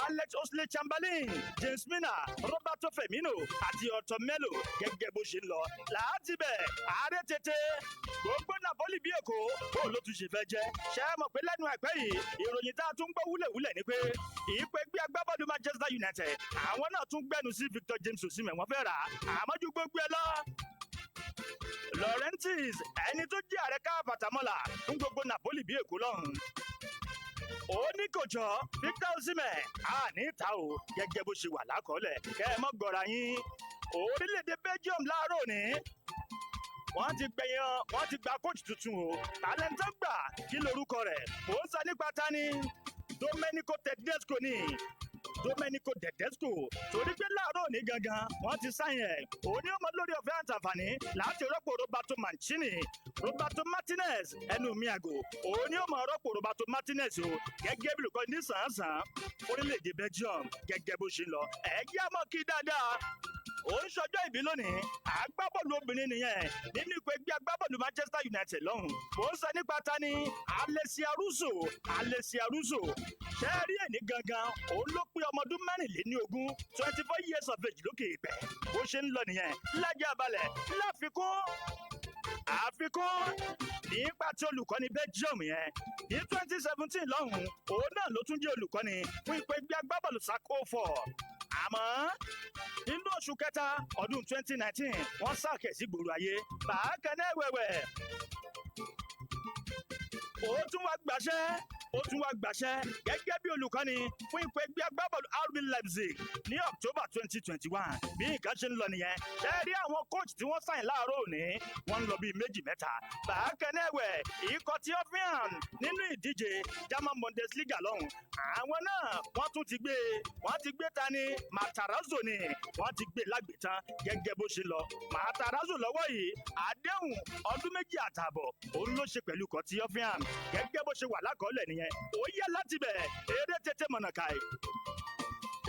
Alex Oxlade-Chamberlain, James Milner, Roberto Firmino àti Arthur Melo. Gẹ́gẹ́ bó ṣe ń lọ láti bẹ̀, ààrẹ tètè gbogbo Napoli bí Èkó, bó ló tún ṣe fẹ́ jẹ́. Ṣé ẹ mọ̀ pé lẹ́nu àìpẹ́ yìí, ìròyìn tá a tún gbọ́ wúlẹ̀wúlẹ̀ ni pé ìpè gbé agbábọ́ọ̀lù Manchester United, àwọn náà tún gbẹ́nu sí Victor James Osimhen, wọ́n fẹ́ rà á. Àmọ́ ju gbogbo ẹ lọ, Laurentiis, ẹni tó jẹ́ ààrẹ káfàtàmọ́là fún gbogbo Napoli bí Èkó lọ́hùn, ó ní kò jọ Victor Osimhen a ní ìta o. Gẹ́gẹ́ bó ṣe wà lákọọ́lẹ̀, kẹ́ ẹ mọ́ gọ̀ọ́ra yín. Orílẹ̀-èdè Belgium, láàárọ̀ òní, wọ́n ti gbẹ̀yàn, wọ́n ti gba coach tuntun o. Talent gbà, kí lorúkọ rẹ̀? Mò ń sọ nípa tani? Domenico Tedesco ni, Domenico Tedesco, torí pé láàárọ̀ òní gangan wọ́n ti sáyẹn ẹ̀. Òní ọmọ lórí ọ̀fẹ́ àǹtàǹfààní láti rọ́pò Roberto Mancini, Roberto Martinez, ẹnu mi àgò. Òní ọmọ rọ́pò Roberto Martinez o gẹ́gẹ́ bí olùkọ́ ní sàn-án orílẹ̀-èdè Belgium. Gẹ́gẹ́ bó ṣe ń lọ, ẹ̀ẹ́dí àmọ́ kí dáadáa. Ó ń ṣọjọ́ ìbí lónìí, agbábọ́ọ̀lù obìnrin nìyẹn nínú ikọ̀ ẹgbẹ́ agbábọ́ọ̀lù Manchester United lọ́hùn. Mò ń sọ nípa ta ni? Alessia Russo, Alessia Russo. Ṣé ẹ rí ẹni gangan, òun ló pé ọmọ ọdún 24, 24 years of age lókè ìpẹ́. Bó ṣe ń lọ nìyẹn lájà balẹ̀. Láfikún àfikún nípa tí olùkọ́ni Belgium yẹn ní 2017 lọ́hùn, òun náà ló tún jẹ́ olùkọ́ni fún ikọ̀ ẹgbẹ́ agbábọ́ọ̀lù Schalke 04. Àmọ́ nínú oṣù kẹta ọdún 2019, wọ́n sack ẹ̀ sí gbòòrò ayé. Bákan náà wẹ̀wẹ̀, ó tún wá gbàṣẹ́. Ó tún wá gbàṣẹ́ gẹ́gẹ́ bí olùkọ́ni fún ikọ̀ ẹgbẹ́ agbábọ́ọ̀lù RB Leipzig ní October 2021. Bí nǹkan ṣe ń lọ nìyẹn. Ṣe rí àwọn coach tí wọ́n sign láàárọ̀ òní, wọ́n ń lọ bíi méjì mẹ́ta. Bákan náà ẹ̀wẹ̀, ikọ̀ tí ó fi hàn nínú ìdíje German Bundesliga lọ́hùn, àwọn náà wọ́n tún ti gbé, wọ́n ti gbé ta ni Matarazzo ni wọ́n ti gbé lágbètán gẹ́gẹ́ bó ṣe lọ. Matarazzo lọ́wọ́ yìí, àdéhùn ọdún 2.5 òun ló ṣe pẹ̀lú ikọ̀ tí ó fi hàn gẹ́gẹ́ bó ṣe wà lákọọ́lẹ̀ nìyẹn. Ó yẹ láti bẹ̀ eré tètè mọ̀nàkàì,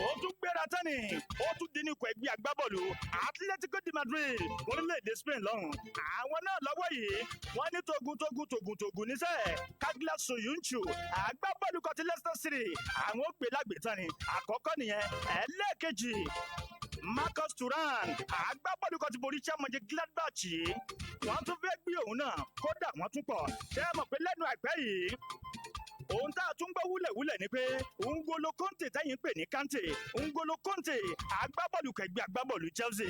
ó tún gbéra tán ni, ó tún dín ní ikọ̀ ẹgbẹ́ agbábọ́ọ̀lù Atletico de Madrid orílẹ̀-èdè Spain lọ́hùn. Àwọn náà lọ́wọ́ yìí, wọ́n ní togun togun togun togun níṣẹ́. Caglar Soyuncu, agbábọ́ọ̀lù kan ti Leicester City, àwọn ó gbé lágbètán ni. Àkọ́kọ́ nìyẹn. Ẹlẹ́ẹ̀kejì, Marcus Thuram, agbábọ́ọ̀lù kan ti Borussia Mönchengladbach yìí, wọ́n tún fẹ́ gbé òun náà. Kódà wọ́n tún pọ̀. Ṣé ẹ mọ̀ pé lẹ́nu àìpẹ́ yìí, ohun tá a tún gbọ́ wúlẹ̀wúlẹ̀ ni pé N'Golo Kante tẹ́yìn ń pè ní Kante, N'Golo Kante, agbábọ́ọ̀lù kẹgbẹ́ agbábọ́ọ̀lù Chelsea,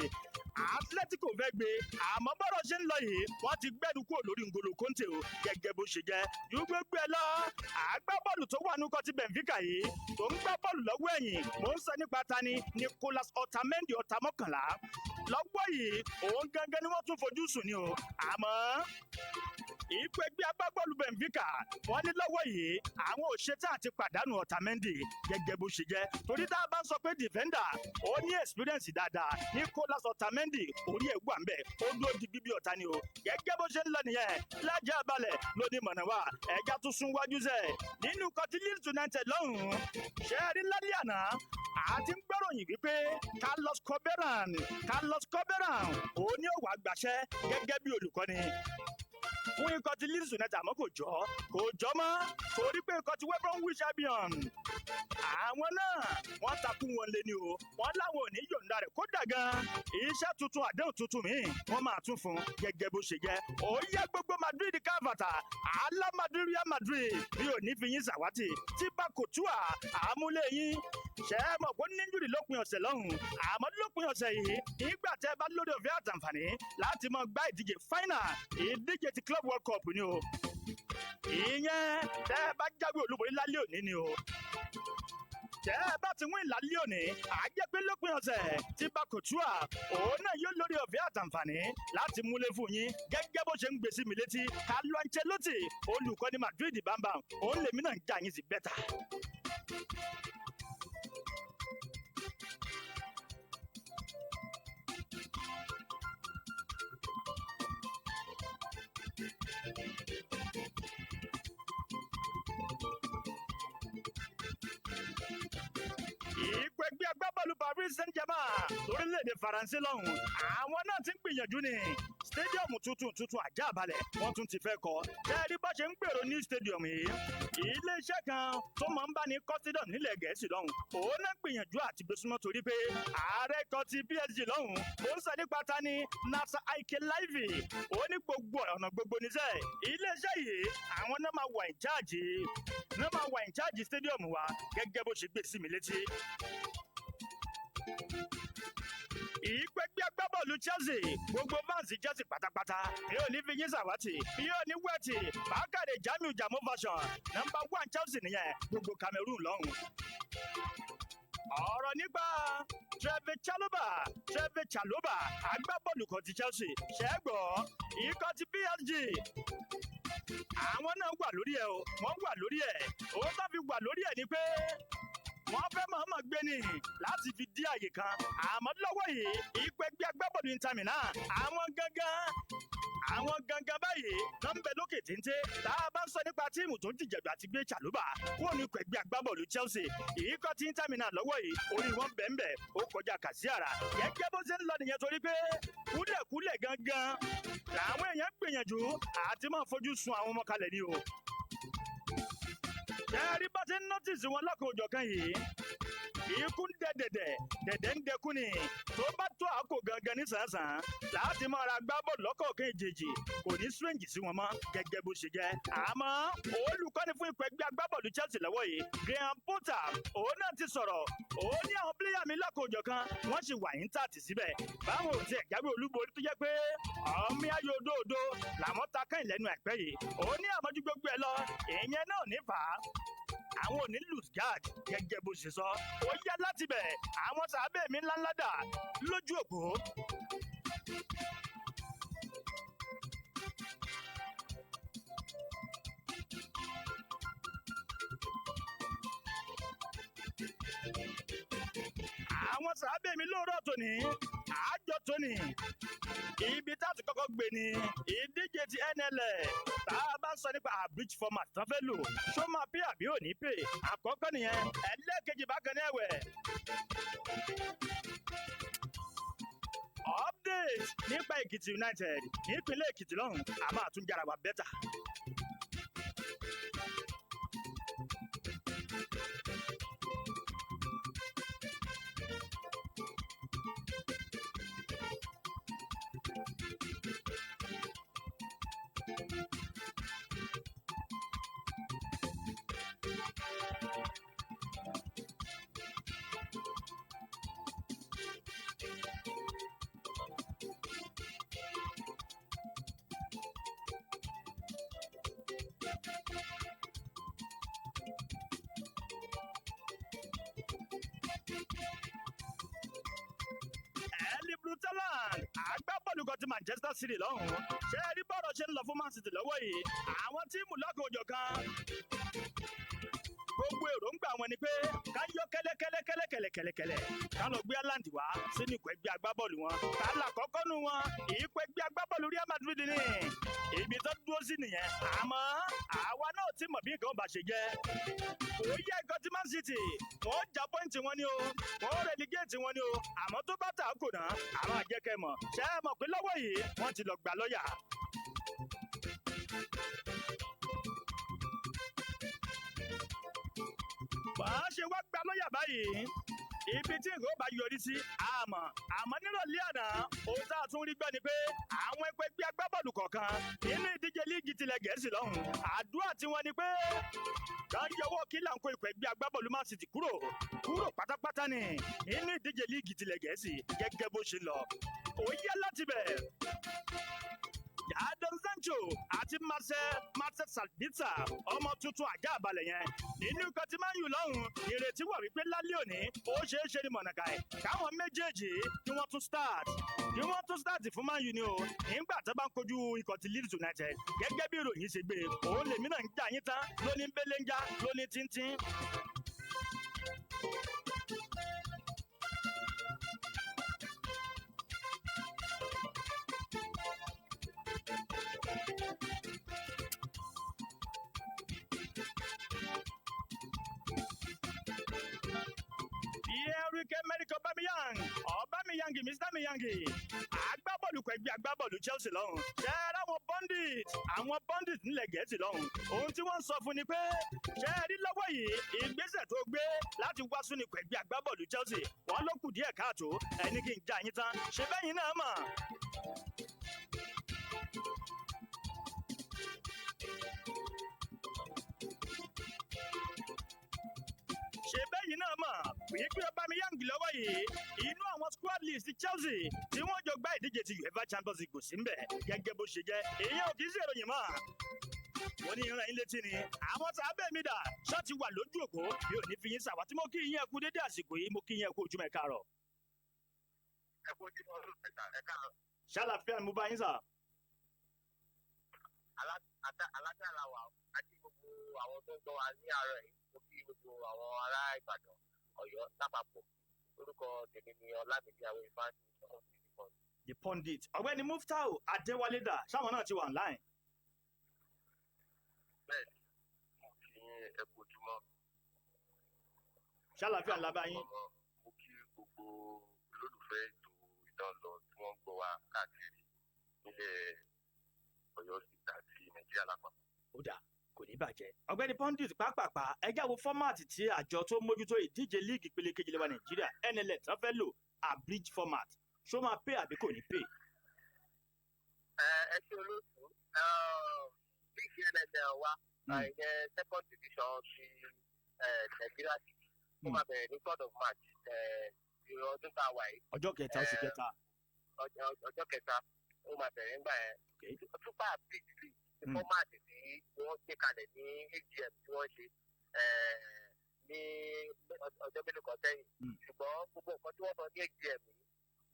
Atletico fẹ́ gbé. Àmọ́ bọ́rọ̀ ṣe ń lọ yìí, wọ́n ti gbẹ́nu kúrò lórí N'Golo Kante o, gẹ́gẹ́ bó ṣe jẹ́. Ju gbogbo ẹ lọ, agbábọ́ọ̀lù tó wà ní kọtí Benfica yìí tó ń gbá bọ́ọ̀lù lọ́wọ́ ẹ̀yìn, mò ń sọ nípa tani? Nicolas Otamendi, ọ̀tá 11 lọ́wọ́ yìí, òun gangan ni wọ́n tún fojú sùn ni o. Àmọ́ ìpè ẹgbẹ́ agbábọ́ọ̀lù Benfica, wọ́n ní lọ́wọ́ yìí, àwọn ò ṣetán àti pàdánù Otamendi gẹ́gẹ́ bó ṣe jẹ́, torí tá a bá ń sọ pé defender ó ní experience dáadáa, Nicolas Otamendi orí ẹ̀ wà ń bẹ̀, ó dúró di bíbí ọ̀tá ni o, gẹ́gẹ́ bó ṣe ń lọ nìyẹn. Lájà balẹ̀ lóní mọ̀nà wa, ẹ̀já tún sún wájú sẹ̀ nínú kọtí Leeds United lọ́hùn-ún. Ṣe é rí lálẹ́ àná, àti ń gbọ́ròyìn wípé Carlos Corberan, Carlos Corberan òun ni ó wàá gbàṣẹ́ gẹ́gẹ́ bí olùkọ́ni fún ikọ̀ ti Leeds United, àmọ́ kò jọ, kò jọ mọ́, torí pé ikọ̀ ti West Bromwich Albion, àwọn náà wọ́n takú wọn lé ní o. Wọ́n láwọn ò ní yọ̀ǹda rẹ̀. Kódà gan, iṣẹ́ tuntun, àdéhùn tuntun míì wọ́n máa tún fún gẹ́gẹ́ bó ṣe jẹ́. Ó yẹ gbogbo Madrid káfàtà, Hala Madrid, Real Madrid, mi ò ní fi yín ṣàwátì. Tí bá kò tú à àmúlé yín, ṣe é mọ̀ pé ní injury lópin ọ̀sẹ̀ lọ́hùn, àmọ́ lópin ọ̀sẹ̀ yìí, nígbà tẹ́ bá lórí ọ̀fẹ́ àtàǹfààní láti máa gbá ìdíje final ìdíje ti Club World Cup ni o, ìyẹn tẹ́ ẹ bá jáwé olúborí lálẹ́ òní ni o. Tẹ́ ẹ bá ti win lálẹ́ òní, àjẹ́ pé lópin ọ̀sẹ̀ tí bá kò tú à òun náà yóò lórí ọ̀fẹ́ àtàǹfààní láti múlé fún yín gẹ́gẹ́ bó ṣe ń gbèsè mi létí. Carlo Ancelotti, olùkọ́ni Madrid bámbam, òun lèmi náà ń jà yín sí bẹ́tà. Ìpè ẹgbẹ́ agbábọ́ọ̀lù Paris Saint-Germain lórílẹ̀‐èdè Faransé lọ́hùn, àwọn náà ti ń gbìyànjú ní stadium tuntun tuntun àjà balẹ̀, wọ́n tún ti fẹ́ kọ́. Tẹ́ẹ̀rí bá ṣe ń gbèrò ní stadium yìí, iléeṣẹ́ kan tó máa ń bá ní kọ́ stadium nílẹ̀ Gẹ̀ẹ́sì lọ́hùn, òun náà gbìyànjú àti gbé súnmọ́, torí pé ààrẹ kan ti PSG lọ́hùn, ó ń sọ nípa ta ni? Nasser Al-Khelaifi. Ó ní gbogbo ọ̀nà gbogbo níṣẹ́ iléeṣẹ́ yìí, àwọn náà máa wà in charge, náà máa wà in charge stadium wa, gẹ́gẹ́ bó ṣe gbé sí mi létí. Ìpẹ́gbẹ́ agbábọ́ọ̀lù Chelsea, gbogbo fans Chelsea pátápátá, mi ò ní fi yín sàwátì, mi ò ní wẹ́ẹ̀tì. Bákàrẹ̀ Jamiu Jamo fashion, number one Chelsea nìyẹn, gbogbo Cameroon lọ́hùn. Ọ̀rọ̀ nípa Trevor Chalobah, Trevor Chalobah, agbábọ́ọ̀lù kan ti Chelsea, ṣẹ́gbọ́ ikọ̀ ti PSG, àwọn náà wà lórí ẹ̀ o, wọ́n wà lórí ẹ̀. Òun tó fi wà lórí ẹ̀ ni pé wọ́n fẹ́ mọ̀ọ́mọ̀ gbé ni láti fi dí àyè kan. Àmọ́ lọ́wọ́ yìí, ìpè gbé agbábọ́ọ̀lù Inter Milan, àwọn gangan, àwọn gangan báyìí ló ń bẹ lókè téńté. Tá a bá ń sọ nípa team tó ń jìjàdù àti gbé Chalobah kúrò ní ikọ̀ ẹgbẹ́ agbábọ́ọ̀lù Chelsea, ìyíkọ́ tí Inter Milan lọ́wọ́ yìí, orí wọn bẹ́ẹ̀nbẹ́ẹ̀ ó kọjá kàṣíàrà, gẹ́gẹ́ bó ṣe ń lọ nìyẹn, torí pé kúlẹ̀kúlẹ̀ gangan làwọn èèyàn gbìyànjú àti máa fojú sun àwọn ọmọ kalẹ̀ ni o. Ẹ̀rí bá ti ń notice wọn lọ́kàn òjọ̀kan yìí. Ikú ń dẹ dẹ̀dẹ̀, dẹ̀dẹ̀ ń dẹkú ni. Tó bá tó àkó gangan ní sàn-sàn láti máa ra gbábọ́ọ̀lù lọ́kọ̀ọ̀kan ìjèjì, kò ní strange sí wọn mọ́ gẹ́gẹ́ bó ṣe jẹ́. Àmọ́ olùkọ́ni fún ikọ̀ ẹgbẹ́ agbábọ́ọ̀lù Chelsea lọ́wọ́ yìí, Graham Potter, òun náà ti sọ̀rọ̀. Òun ní àwọn píléyà mi lákòójọ kan wọ́n sì wà ní tààtì síbẹ̀. Báwọn ò tiẹ̀ jáwé olúborí tó jẹ́ pé ọmọ ayò òdòdó làwọn ta kàn lẹ́nu àìpẹ́ yìí. Òun ní àmọ́jú gbogbo ẹ̀ lọ, ìyẹn náà ní fà á. Àwọn ò ní lose guard gẹ́gẹ́ bó ṣe sọ. Ó yá láti bẹ̀, àwọn sàábẹ̀ mi ńláńlá dà lójú òpó. Àwọn sàábẹ̀ mi lóòrọ̀ tòní, àjọ tóní, ibi tá a ti kọ́kọ́ gbé ni ìdíje ti NLL. Tá a bá ń sọ nípa abridged format tán fẹ́ lò, ṣó máa pè àbí ò ní pè? Àkọ́kọ́ nìyẹn. Ẹlẹ́ẹ̀kejì bákan ní ẹ̀wẹ̀, update nípa Èkìtì United nípínlẹ̀ Èkìtì lọ́hùn, a máa tún jára wa bẹ́tà. Erling Haaland, agbábọ́ọ̀lù kan ti Manchester City lọ́hùn-ún. Ṣé ẹ rí bọ́ọ̀rọ̀ ṣe ń lọ fún Man City lọ́wọ́ yìí? Àwọn tíìmù lọ́kàn òjọ̀ kan, gbogbo èròǹgbà wọn ni pé ká yọ kẹ́lẹ́kẹ́lẹ́kẹ́lẹ́kẹ́lẹ́kẹ́lẹ́ ká lọ gbé Haaland wá sínú ikọ̀ ẹgbẹ́ agbábọ́ọ̀lù wọn. Ká là kọ́kọ́ nu wọn, ikọ̀ ẹgbẹ́ agbábọ́ọ̀lù Real Madrid ni ibi tó dúró sí nìyẹn. Àmọ́ àwa náà ti mọ̀ bí nǹkan bá ṣe jẹ́. Kò yẹ ikọ̀ tí Man City wọ́n já pọ́ìntì wọn ni o, wọ́n relegate wọn ni o. Àmọ́ tó bá tà kò náà, àwọn àjẹkẹ́ mọ̀. Ṣé ẹ mọ̀ pé lọ́wọ́ yìí wọ́n ti lọ gbà lọ́ọ̀yà? Bàá ṣe wá gba lọ́ọ̀yà báyìí, ibi tí nǹkan ó bá yọrí sí àmọ́. Àmọ́ nírọ̀lẹ́ àná, ohun tá a tún rí gbọ́ ni pé àwọn ẹgbẹ́ ẹgbẹ́ agbábọ́ọ̀lù kọ̀ọ̀kan nínú ìdíje líìgì tilẹ̀ Gẹ̀ẹ́sì lọ́hùn, àdúrà tiwọn ni pé ká yọwọ́ kí là ń kó ikọ̀ ẹgbẹ́ agbábọ́ọ̀lù Man City kúrò kúrò pátápátá ni nínú ìdíje líìgì tilẹ̀ Gẹ̀ẹ́sì gẹ́gẹ́ bó ṣe lọ. Ó yẹ láti bẹ̀. Jadon Sancho àti Marcel Sabitzer, ọmọ tuntun àjà àbálẹ̀ yẹn nínú ikọ̀ tí Man U lọ́hùn, ìrètí wà wípé lálẹ́ òní ó ṣeé ṣe ní mọ̀nàkà ẹ̀ káwọn méjèèjì kí wọ́n tún start kí wọ́n tún start fún Man U ni o, nígbà tó bá ń kojú ikọ̀ ti Leeds United. Gẹ́gẹ́ bí ìròyìn ṣe gbé, òun lèmi náà ń jà yín tán lóní belenja lóní tíntín. Pierre-Emerick Aubameyang, Aubameyang, Mr Miyangi, agbábọ́ọ̀lù kọ ẹgbẹ́ agbábọ́ọ̀lù Chelsea lọ́hùn. Ṣé ẹ ráwọn bandit, àwọn bandit nílẹ̀ Gẹ̀ẹ́sì lọ́hùn. Ohun tí wọ́n ń sọ fún ni pé ṣé ẹ rí lọ́wọ́ yìí, ìgbésẹ̀ tó gbé láti wá sún ikọ̀ ẹgbẹ́ agbábọ́ọ̀lù Chelsea, wọ́n ló kù díẹ̀ káàtó. Ẹni kí n já yín tán, ṣe bẹ́yìn náà mọ̀. Ṣe bẹ́yìn náà mọ̀ wípé Aubameyang lọ́wọ́ yìí inú àwọn squad list Chelsea tí wọ́n jọ gbá ìdíje ti UEFA Champions League kò sí ńbẹ̀ gẹ́gẹ́ bó ṣe jẹ́. Èyí ò kì í ṣe ìròyìn mọ́. Wọ́n ní ìran yín létí ni àwọn sàábẹ̀ mi dà ṣọ́ọ̀tì wà lójú òpó. Mi ò ní fi yín ṣàwátì. Mo kí yín ẹ kú dédé àsìkò yìí, mo kí yín ẹ kú ojúmọ́, ẹ káàárọ̀. Ẹ kú ojúmọ́, ẹ káàárọ̀. Ṣàlàfíà ni mo bá yín sà. Alájà la wà àti gbogbo àwọn tó ń gbọ́ wa ní àárọ̀ yìí. Mo kí gbogbo àwọn ará Ìbàdàn, Ọ̀yọ́ lápapọ̀. Orúkọ tèmi ni Ọlámídé Awóifá. The Pundit, ọ̀gbẹ́ni Muftau Adéwálé dà, sáwọn náà ti wà online. Bẹ́ẹ̀ni, mo kí ẹ kú ojúmọ́. Ṣàlàfíà ńlá bá yín. Mo kí gbogbo olólùfẹ́ ètò Ìdánlọ tí wọ́n ń gbọ́ wa káàkiri nílẹ̀ Ọ̀yọ́ síta àti Nàìjíríà lápapọ̀. Ó dà, kò ní Ní bàjẹ́. Ọ̀gbẹ́ni Pundit, pápápá, ẹ já wo format tí àjọ tó mójútó ìdíje líìgì ìpele kejì lẹ́wà Nàìjíríà, NLL, tán fẹ́ lò, abridge format, ṣó máa pay àbí kò ní pay? Ẹ ṣe, olóòtú. League NNL wa, ìyẹn second division ti Nàìjíríà, ó máa bẹ̀rẹ̀ ní 3rd of March ọdún tá a wà yìí. Ọjọ́ kẹta oṣù kẹta. Ọjọ́ kẹta ó máa bẹ̀rẹ̀ nígbà yẹn. Super abridge league ní format tí wọ́n gbé kalẹ̀ ní AGM tí wọ́n ṣe ní ọjọ́ mélòó kan sẹ́yìn. Ṣùgbọ́n gbogbo nǹkan tí wọ́n sọ ní AGM yìí,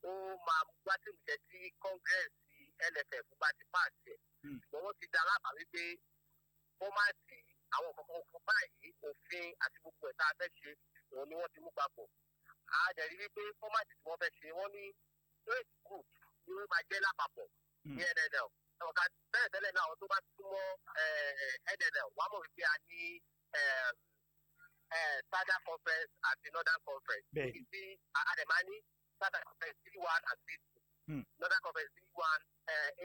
ó máa wá sí ìmúṣẹ tí Congress ti NFF bá ti pass ẹ̀. Ṣùgbọ́n wọ́n ti dá lábàá wípé format àwọn kankan kan báyìí, òfin àti gbogbo ẹ̀ tá a fẹ́ ṣe, òun ni wọ́n ti mú papọ̀. A dẹ̀ rí wípé format tí wọ́n fẹ́ ṣe, wọ́n ní eight group ni wọ́n máa jẹ́ lápapọ̀ ní NNL. Ọ̀gá bẹ́ẹ̀ tẹ́lẹ̀ náà, àwọn tó bá súnmọ́ NNL wàá mọ̀ wípé a ní Southern Conference àti Northern Conference. Níbi tí a dẹ̀ máa ní Southern Conference C1 and C2, Northern Conference B1,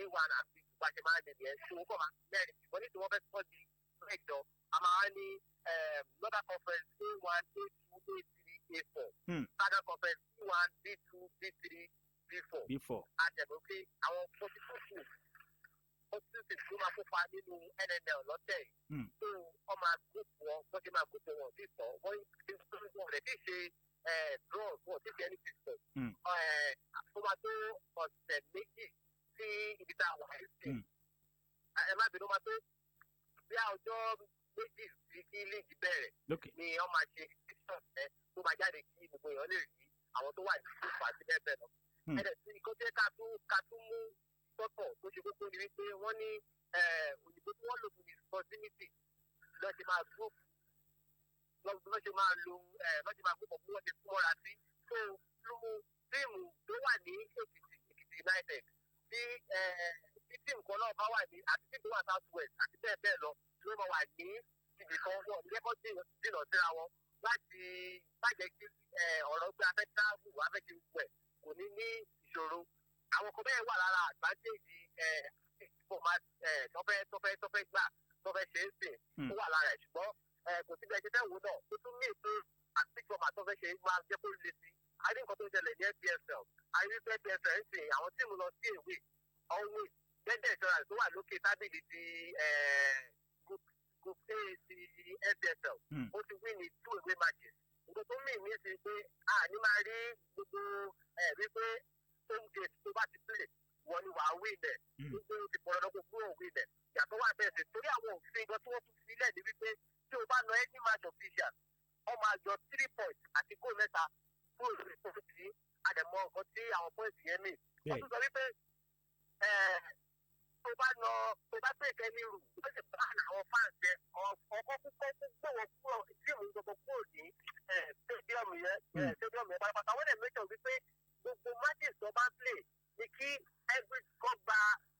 A1 and B2, bá ṣe máa ń nìyẹn. Tí wọ́n kọ́ máa mẹ́rin, ṣùgbọ́n ní tí wọ́n fẹ́ sọ́ di mẹ́jọ, a máa ní Northern Conference A1, A2, A3, A4, Southern Conference B1, B2, B3, B4. B4. A dẹ̀ mọ̀ pé àwọn 42 teams, 42 teams ló máa kópa nínú NNL lọ́tẹ̀ yìí. So wọ́n máa group wọn, wọ́n ti máa group wọn sí sọ wọ́n wọ́n rẹ̀ tí ì ṣe draw, wọn tí ì ṣe any system. Ó máa tó ọ̀sẹ̀ 2 sí ibi tá a wà yìí sí. Ẹ má bínú, máa tó bí ọjọ́ 2 sí kí league bẹ̀rẹ̀ ni wọ́n máa ṣe decision ẹ tó máa jáde kí gbogbo èèyàn lè rí àwọn tó wà ní group àti bẹ́ẹ̀ bẹ́ẹ̀ lọ. Ẹ̀dẹ̀ tí nǹkan tí ká tún mú sọ́tọ̀ tó ṣe kókó ni wípé wọ́n ní òyìnbó tí wọ́n lò fún ní proximity lọ́ ṣe máa group, lọ́ ṣe máa lo lọ́ ṣe máa group bí wọ́n ṣe fún mọ́ra sí. So lu team tó wà ní Èkìtì, Èkìtì United, tí team kan náà bá wà ní àti team tó wà South West àti bẹ́ẹ̀ bẹ́ẹ̀ lọ ló máa wà ní ibì kan, wọn ní kẹ́kọ̀ọ́ jìnnà síra wọn láti má jẹ́ kí ọ̀rọ̀ pé a fẹ́ travel, a fẹ́ ṣe wẹ̀, kò ní ní ìṣòro. Àwọn kan bẹ́ẹ̀ wà lára advantage format tó fẹ́ gbà tó fẹ́ ṣe é sìn, ó wà lára ẹ̀. Ṣùgbọ́n kò sí bí ẹ ṣe fẹ́ wò náà, ó tún ní ètò àti format tó fẹ́ ṣe máa jẹ́ kó le sí. A rí nǹkan tó ń ṣẹlẹ̀ ní NPFL, a rí pé NPFL ń sìn, àwọn team lọ sí away always. Bendel Insurance tó wà lókè tábìlì ti group A ti NPFL, ó ti win ní two away matches. Nǹkan tó mì ní sí pé a ní máa rí gbogbo ẹ̀ wípé home gate tó bá ti play, wọ́n ní wàá win ẹ̀, wípé o ti pọ̀rọ̀ lọ́kọ̀ kúrò win ẹ̀. Ìyàtọ̀ wà bẹ́ẹ̀ sí torí àwọn òfin gan tí wọ́n tún sílẹ̀ ní wípé tí o bá lọ any match official, wọ́n máa yọ 3 points àti goal 3 kúrò lórí point tí àdẹ̀mọ́ nǹkan tí àwọn points yẹn mì. Wọ́n tún sọ wípé tó bá lọ, tó bá pè kẹ́ni rù, ó sì bá àwọn fans yẹn ọkọ̀ kúkọ́ gbé wọn kúrò, team gbogbo kúrò ní stadium yẹn, stadium yẹn pátápátá. Wọ́n dẹ̀ make sure wípé gbogbo matches tó bá play ni kí every kọ́ gba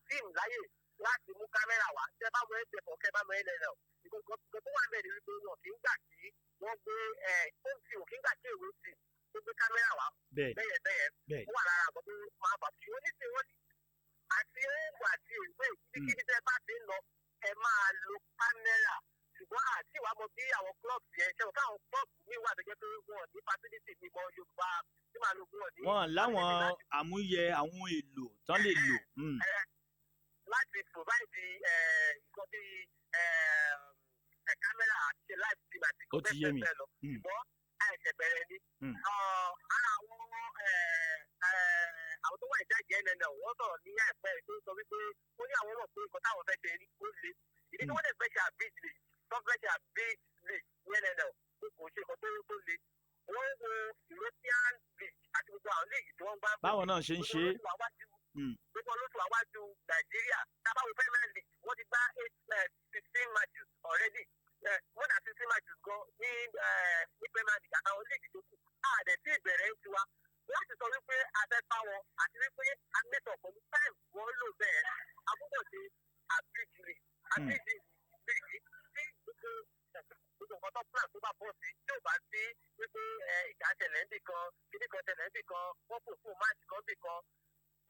team láyè láti mú kámẹ́rà wá. Tẹ́ bá mọ ẹgbẹ́ kẹ́ bá mọ NNL, nǹkan tó wà mẹ́rin wípé wọn kì í gbà kí wọ́n gbé home team, kì í gbà kí away team tó gbé kámẹ́rà wá. Bẹ́yẹn bẹ́yẹn, ó wà lára àgbọ̀ tó máa bà. Ṣùgbọ́n nísìnyí, wọ́n ní àti home àti away, kíbíkíbi tẹ́ bá ti ń lọ, ẹ máa lo kámẹ́rà. Ṣùgbọ́n àti ìwà mọ bí àwọn clubs yẹn ṣe wọ́n, káwọn clubs míì wà tó jẹ́ pé wọn ní facility ní mọ Yorùbá tí màá lo wọn ní. Wọn láwọn àmúyẹ, àwọn èlò tán lè lò. Láti provide nǹkan bíi kámẹ́rà àti ṣe live stream àti Ó ti yé mi. bẹ́ẹ̀ lọ. Ṣùgbọ́n àìṣẹ̀ bẹ̀rẹ̀ ni. Ara àwọn tó wà ìjáde NNL, wọ́n sọ̀rọ̀ ní àìpẹ́ tó sọ wípé ó ní àwọn mọ̀ pé nǹkan táwọn fẹ́ ṣe ní ó le. Ìdí tí wọ́n dẹ̀ fẹ́ ṣe abridge league, tó fẹ́ ṣe abridge league ní NNL, pé kò ṣe nǹkan tó le. Wọ́n wo European League àti gbogbo àwọn league tí wọ́n gbá. Báwọn náà ṣe ń ṣe é. Gbogbo olóṣù àwájú Nàìjíríà, tábàwò Premier League, wọ́n ti gbá 8, 16 matches already, more than 16 matches gan ní Premier League àtàwọn league tó kù. Àdẹ̀ tí ìbẹ̀rẹ̀ ń tiwa láti sọ wípé a fẹ́ bá wọn àti wípé a mẹ́tọ̀ pẹ̀lú time wọ́n lò bẹ́ẹ̀, a gbọ́dọ̀ ṣe abridge league, abridge league tí gbogbo nǹkan tó plan tó bá bọ̀ sí, tí ò bá sí wípé ìjà ṣẹlẹ̀ níbì kan, kíní kan ṣẹlẹ̀ níbì kan, wọ́n kò fún match kan níbì kan,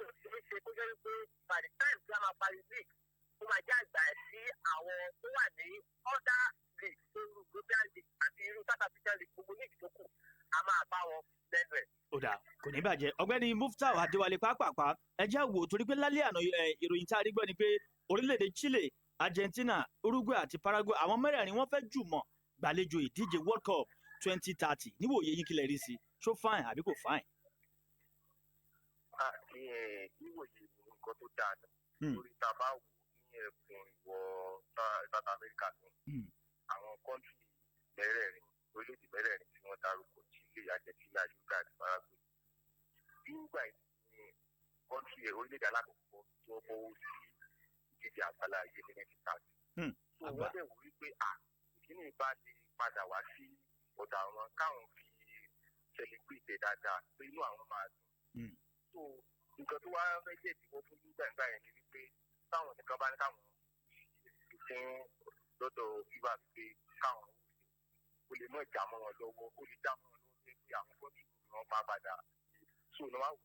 ó ṣeé ṣe kó jẹ́ wípé by the time tí a máa parí league, ó máa jẹ́ àgbà sí àwọn àwọn tó wà ní other league tó irú European league àti irú South African league, gbogbo league tó kù, a máa bá wọn lẹ́nu ẹ̀. Ó dà, kò ní bàjẹ́. Ọ̀gbẹ́ni Muftau Adéwálé, pápápá, ẹ jẹ́ wò, torí pé lálẹ́ àná, ìròyìn tá a rí gbọ́ ni pé orílẹ̀-èdè Chile, Argentina, Uruguay àti Paraguay, àwọn mẹ́rẹ̀ẹ̀rin, wọ́n fẹ́ jùmọ̀ gbàlejò ìdíje World Cup 2030. Níwòye yín, kí lẹ rí sí? Ṣó fine àbí kò fine? Níwòye ní, nǹkan tó dáa ni, lórí tá a bá wò ní ẹkùn ìwọ̀ South America ní àwọn country mẹ́rẹ̀ẹ̀rin, orílẹ̀-èdè mẹ́rẹ̀ẹ̀rin tí wọ́n dárúkọ, Chile, Argentina, Uruguay àti Paraguay. Uruguay ní country, orílẹ̀-èdè alákọ̀ọ́kọ́ tí wọ́n fọwọ́ sí ìdíje àgbàlá ayé ní 1930. So wọ́n dẹ̀ wò wípé à ìkíní bá lè padà wá sí ọ̀dọ̀ àwọn, káwọn fi celebrate dáadáa, pé inú àwọn máa dùn. So nǹkan tó wá fẹ́ jẹ́ ìdíwọ́ fún Uruguay nígbà yẹn ni wípé táwọn nìkan bá ní káwọn fún lọ́dọ̀ FIFA wípé káwọn ó lè mọ̀ ìjà mọ́ wọn lọ́wọ́, ó lè já mọ́ wọn lọ́wọ́ pé àwọn country ni wọ́n bá padà. So ní wàá wò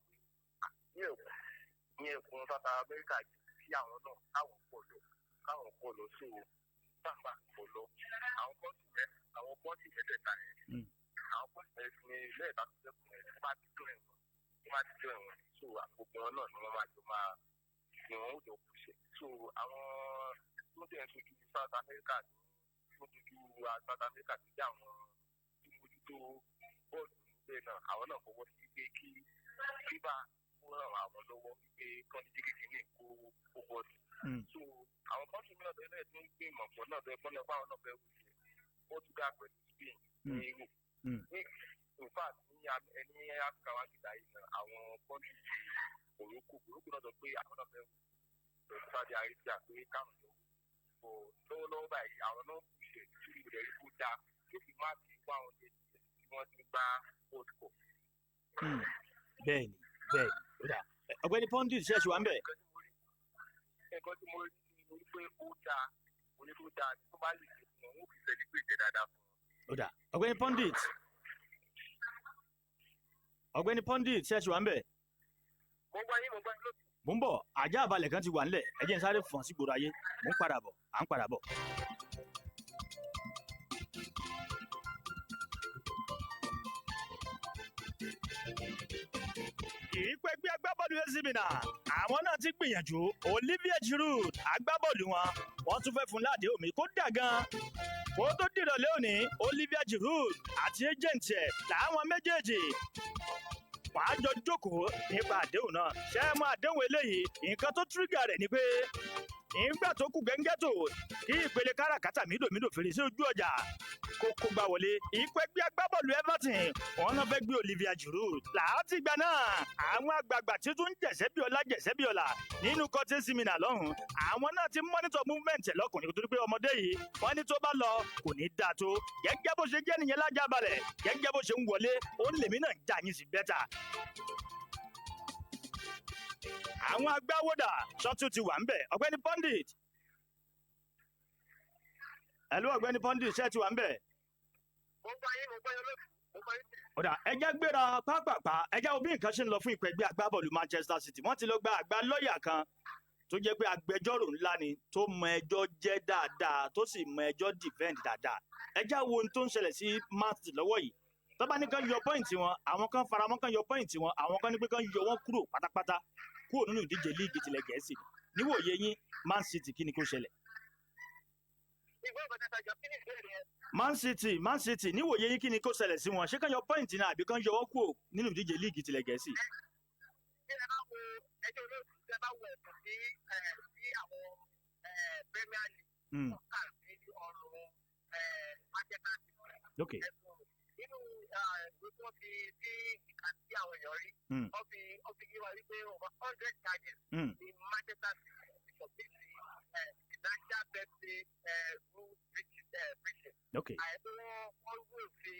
pé ní ẹkùn South America yìí sí àwọn náà, káwọn pọ̀ lọ. So táwọn pọ̀ lọ, àwọn country mẹ́tẹ̀ẹ̀ta yẹn, àwọn country mẹ́ẹ̀ta tó dẹ́kun yẹn, tó bá ti tó ẹ̀wọ̀n tó bá ti tó ẹ̀wọ̀n, so gbogbo wọn náà ni wọ́n máa jọ máa ni wọ́n ó jọ kùsẹ̀. So àwọn tó tẹ̀ ń sojú South America, tó sojú South America, tó jẹ́ àwọn tí mójútó bọ́ọ̀lù níbẹ̀ náà, àwọn náà fọwọ́ sí pé kí FIFA kó ràn àwọn lọ́wọ́ wípé kán ní kékeré ní kó bọ́ sí. So àwọn country mìíràn bẹ́ẹ̀ náà tó ń gbé ìmọ̀ pọ̀ náà bẹ́ẹ̀ pọ́n náà fáwọn náà fẹ́ wù sí Portugal pẹ̀lú Spain ní Europe. Ní in fact, ní Africa wá nígbà yìí náà, àwọn country bíi Morocco náà sọ pé àwọn náà fẹ́ wù pẹ̀lú Saudi Arabia pé káwọn jọ wù bọ̀. Lọ́wọ́lọ́wọ́ báyìí, àwọn náà kù ṣe tí ìrẹ̀ rí kó dáa tó fi má ti 100 years tí wọ́n ti gba World Cup. Bẹ́ẹ̀ni, ó dà. Ọ̀gbẹ́ni Pondit, ṣe é ṣe wà ń bẹ̀? Nǹkan tí mo rí ni wípé ó dáa, mo ní tó dáa tó bá lè ṣe fún wọn, wọn ò fi celebrate dáadáa fún wọn. Ó dà, ọ̀gbẹ́ni Pondit, ọ̀gbẹ́ni Pondit, ṣe é ṣe wà ń bẹ̀? Mo gbọ́ yín, mo gbọ́ yín lókè. Mò ń bọ̀, ajá àbálẹ̀ kan ti wà nílẹ̀. Ẹ jẹ́ n sáré fọ̀n sí gbòòrò ayé. Mò ń padà bọ̀, à ń padà bọ̀. Ìpẹ́gbẹ́ agbábọ́ọ̀lù AC Milan, àwọn náà ti gbìyànjú Olivier Giroud, agbábọ́ọ̀lù wọn. Wọ́n tún fẹ́ fún láàdé omi kó dà gan kó tó dìrọ̀lẹ́ òní. Olivier Giroud àti agent ẹ̀ làwọn méjèèjì wàá jọ jókòó nípa àdéhùn náà. Ṣé ẹ mọ àdéhùn eléyìí? Nǹkan tó trigger rẹ̀ ni pé ìgbà tó kù gẹ́ngẹ́ tó kí ìpele káràkátà mídòmídò fèrèsé ojú ọjà kó kó gbà wọlé, ìpẹ́gbẹ́ agbábọ́ọ̀lù Everton, wọn náà fẹ́ gbé Olivier Giroud. Láti ìgbà náà, àwọn àgbààgbà tí tún ń jẹ̀sẹ́ bí ọlá jẹ̀sẹ́ bí ọlá nínú kọ́tí simina lọ́hùn, àwọn náà ti monitor movement ẹ̀ lọ́kùnrin, torí pé ọmọdé yìí, wọ́n ní tó bá lọ kò ní dáa tó. Gẹ́gẹ́ bó ṣe jẹ́ nìyẹn lájà balẹ̀, gẹ́gẹ́ bó ṣe ń wọlé, ó ń lèmi náà já yín sí better. Àwọn agbáwọ́dà ṣọ́tún ti wà ń bẹ̀. Ọ̀gbẹ́ni Pundit, ẹ̀lú, ọ̀gbẹ́ni Pundit, ṣẹ́ ti wà ń bẹ̀? Mo gbọ́ yín, mo gbọ́ yín lókè, mo gbọ́ yín. Ọ̀dà, ẹjẹ́ gbéra pápápá, ẹjẹ́ wo bí nǹkan ṣe ń lọ fún ìpẹ́ ẹgbẹ́ agbábọ́ọ̀lù Manchester City. Wọ́n ti lọ gba àgbà lọ́ọ̀yà kan tó jẹ́ pé agbẹjọ́rò ńlá ni, tó mọ ẹjọ́ jẹ́ dáadáa, tó sì mọ ẹjọ́ defend dáadáa. Ẹjẹ́ wo ohun tó ń ṣẹlẹ̀ sí Man City lọ́wọ́ yìí. Tó bá ní kán yọ point wọn, àwọn kan faramọ́ kán yọ point wọn, àwọn kan ní pé kán yọ wọ́n kúrò pátápátá kúrò nínú ìdíje líìgì tilẹ̀ Gẹ̀ẹ́sì. Níwòye yín, Man City, kí ni kó ṣẹlẹ̀? Ìgbọ́ ìbọn tata jọ, kí ni ìbéèrè yẹn? Man City, Man City, níwòye yín, kí ni kó ṣẹlẹ̀ sí wọn? Ṣé kán yọ point náà àbí kán yọ wọ́n kúrò nínú ìdíje líìgì tilẹ̀ Gẹ̀ẹ́sì? Tí ẹ bá wo ẹjọ́ olóòtú, tí ẹ bá wo ẹ̀sùn sí àwọn Premier League kà sí ọrùn Manchester City. Ẹ̀sùn nínú ìwé tí wọ́n fi sí ìka tí àwọn èèyàn rí, wọ́n fi yé wa wípé over 100 charges ní Manchester City ti submit sí financial fair play rule breaching. Àìpé wọ́n rú òfin bí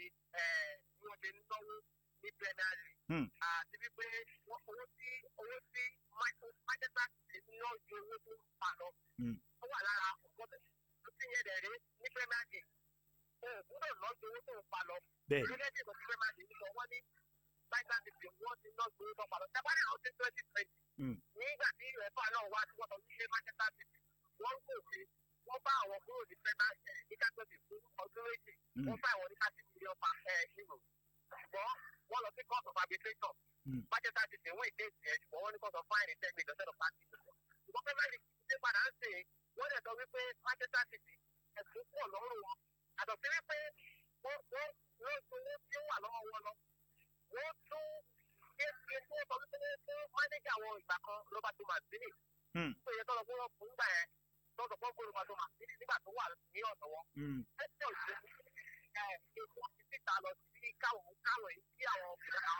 wọ́n ṣe ń náwó ní Premier League, àti wípé owó tí Manchester City ń ná ju owó tó ń pa lọ. Ó wà lára nǹkan tó ti yẹn dẹ̀ rí ní Premier League. O ò gbúdọ̀ ná ju owó tó ń pa lọ. Gẹ́gẹ́ bí nǹkan tí Premier League sọ, wọ́n ní Manchester City, wọ́n ti ná ju owó tó ń pa lọ. Tábàdàn lọ sí 2020, nígbà tí UEFA náà wá, tí wọ́n sọ wípé Manchester City, wọ́n ń gòkè, wọ́n bá àwọn kúrò ní Premier ní Championship fún ọdún 2. Wọ́n fà wọ́n ní 30 million euro. Ṣùgbọ́n wọ́n lọ sí court of arbitration. Manchester City win case yẹn, ṣùgbọ́n wọ́n ní court of fine 10 million instead of 30 million. Ṣùgbọ́n Premier League ti padà ń sè é, wọ́n dẹ̀ sọ wípé Manchester City ẹ̀sùn pọ̀ lọ́rùn wọn. Àtọ̀ sí wípé wọ́n wọ́n owó tí ó wà lọ́wọ́ wọn lọ. Wọ́n tún ṣe ṣe tí wọ́n sọ wípé wọ́n fún mánéjà wọn ìgbà kan, Roberto Mancini. Tó yẹ tọ́lọ fún wọn fún gbà yẹn, tọ́sọ̀ fún fún Roberto Mancini nígbà tó wà ní ọ̀dọ̀ wọn. Ẹ̀sìn òṣèlú ẹ̀ ṣe wọ́n ti síta lọ sí káwọn káwọn kí àwọn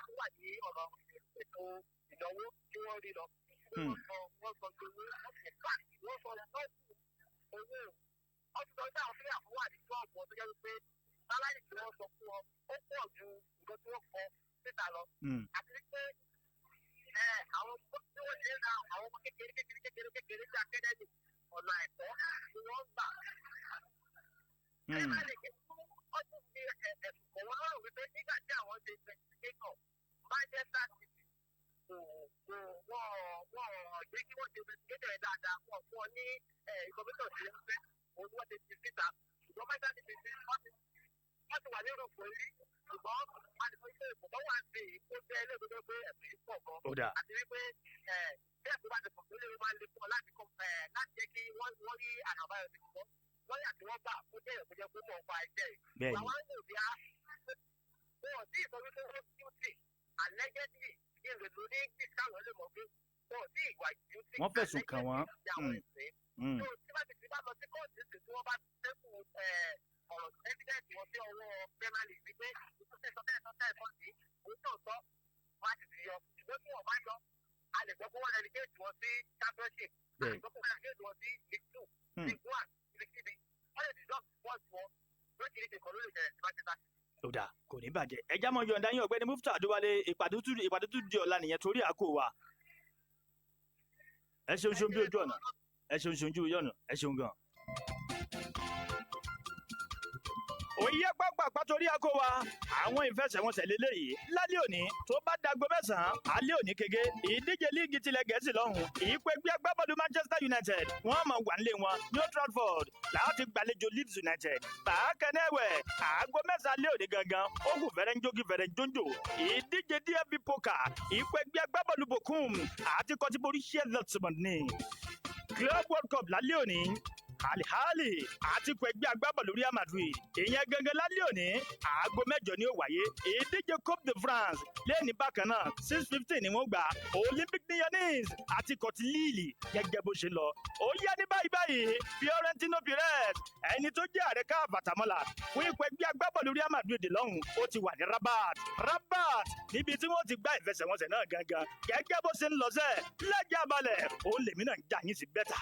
tó wà ní ọ̀rọ̀ ètò ìnáwó kí wọ́n rí lọ. Wọ́n sọ pé owó wọ́n sọ lọ́ọ̀kù owó wọ́n ti sọ pé àwọn fílẹ̀ àfọwọ́ àti klọ́ọ̀bù wọn tó jẹ́ wípé sálárì tí wọ́n sọ fún wọn ó pọ̀ ju nǹkan tí wọ́n kọ síta lọ. Àti wípé àwọn tí wọ́n ṣe ń ra àwọn ọmọ kékeré kékeré kékeré kékeré sí akadẹ́mì, ọ̀nà àìtọ́ ni wọ́n ń gbà. Premier League fún ọdún fi ẹ̀sùn kàn wọ́n lọ́rùn wípé nígbà tí àwọn ṣe investigation, Manchester City kò wọ́n jẹ́ kí wọ́n ṣe investigation yẹn dáadáa, wọ́n fún ọ ní information tí wọ́n fẹ́, òun ni wọ́n ti fi síta. Ṣùgbọ́n Manchester City wọ́n ti wà ní irú ipò yìí, ṣùgbọ́n a lè sọ pé ipò tó wà sí i ó jẹ́ ilé ìgbésẹ̀ pé ẹ̀sùn yìí pọ̀ gan. Ó dáa. Àti wípé bí ẹ̀sùn bá ti pọ̀ tó léwu máa ń le fún ọ láti kọ́ láti jẹ́ kí wọ́n rí àná àbáyọ sí ṣùgbọ́n lọ́yà tí wọ́n gbà ó jẹ́ ìyẹn tó mọ̀ nípa iṣẹ́ yìí. Bẹ́ẹ̀ni. Àwọn ń wò bí a wọn ò tí ì sọ wípé wọ́n guilty allegedly, kí n lè lo ní English káwọn lè mọ̀ pé wọn ò tí ì wà guilty. Wọ́n fẹ̀sùn kàn wọ́n. Allegedly ní àwọn ẹ̀sìn. Tó tí bá ti ti bá lọ sí kóòtù sí tí wọ́n bá tẹ́kù ọ̀rọ̀ evidence wọn sí ọwọ́ Premier League wípé ìtúsẹ̀ sọ bẹ́ẹ̀ sọ bẹ́ẹ̀ sọ sí òun tó sọ wọ́n á sì ti yọ, ṣùgbọ́n tí wọ́n bá yọ, a lè gbọ́ pé wọ́n relegate wọn sí Championship, a lè gbọ́ pé wọ́n relegate wọn sí League Two, League One, ibikíbi wọ́n lè dissolve sport wọn lóríṣiríṣi kan ló lè ṣẹlẹ̀ sí Manchester City. Ó dáa, kò ní bàjẹ́. Ẹ já mọ́ yọ̀ǹda yín, ọ̀gbẹ́ni Mufta Adéwálé. Ìpàdé tún di ọ̀la nìyẹn torí àkó wa. Ẹ ṣeun ṣeun bí ojú ọ̀nà, ẹ ṣeun ṣeun bí ojú ọ̀nà, ẹ ṣeun gan. Òye pápá torí àkó wa, àwọn ìfẹsẹ̀wọnsẹ̀ lélẹ́yìí lálẹ́ òní tó bá dago 9 alẹ́ òní kége, ìdíje líìgì tilẹ̀ Gẹ̀ẹ́sì lọ́hùn, ìpẹ́gbẹ́ agbábọ́ọ̀lù Manchester United wọ́n máa wà nílé wọn ní Old Trafford láti gbàlejò Leeds United. Bákan náà ẹ̀wẹ̀, aago 9 alẹ́ òní gangan, ó kù fẹ́rẹ́ ń jókì fẹ́rẹ́ ń jóńjò, ìdíje DFB Pokal, ìpẹ́gbẹ́ agbábọ́ọ̀lù Bochum àti kọtí Borussia Dortmund ní. Club World Cup lálẹ́ òní, Al Ahly àti ikọ̀ ẹgbẹ́ agbábọ́ọ̀lù Real Madrid, ìyẹn gangan lálẹ́ òní, aago 8 ni ó wáyé. Ìdíje Coupe de France lẹ́ni bákan náà, 6:15 ni wọ́n gbà, Olympique Lyonnais àti kọtí Lille gẹ́gẹ́ bó ṣe lọ. Ó yá ní báyìí báyìí, Florentino Perez, ẹni tó jẹ́ ààrẹ CAF àtàmọ́là fún ikọ̀ ẹgbẹ́ agbábọ́ọ̀lù Real Madrid lọ́hùn, ó ti wà ní Rabat níbi tí wọ́n ti gbá ìfẹsẹ̀wọnsẹ̀ náà gangan gẹ́gẹ́ bó ṣe ń lọ sẹ́ẹ̀ lẹ́jà balẹ̀. Òun lèmi náà ń jà yín sí bẹ́tà.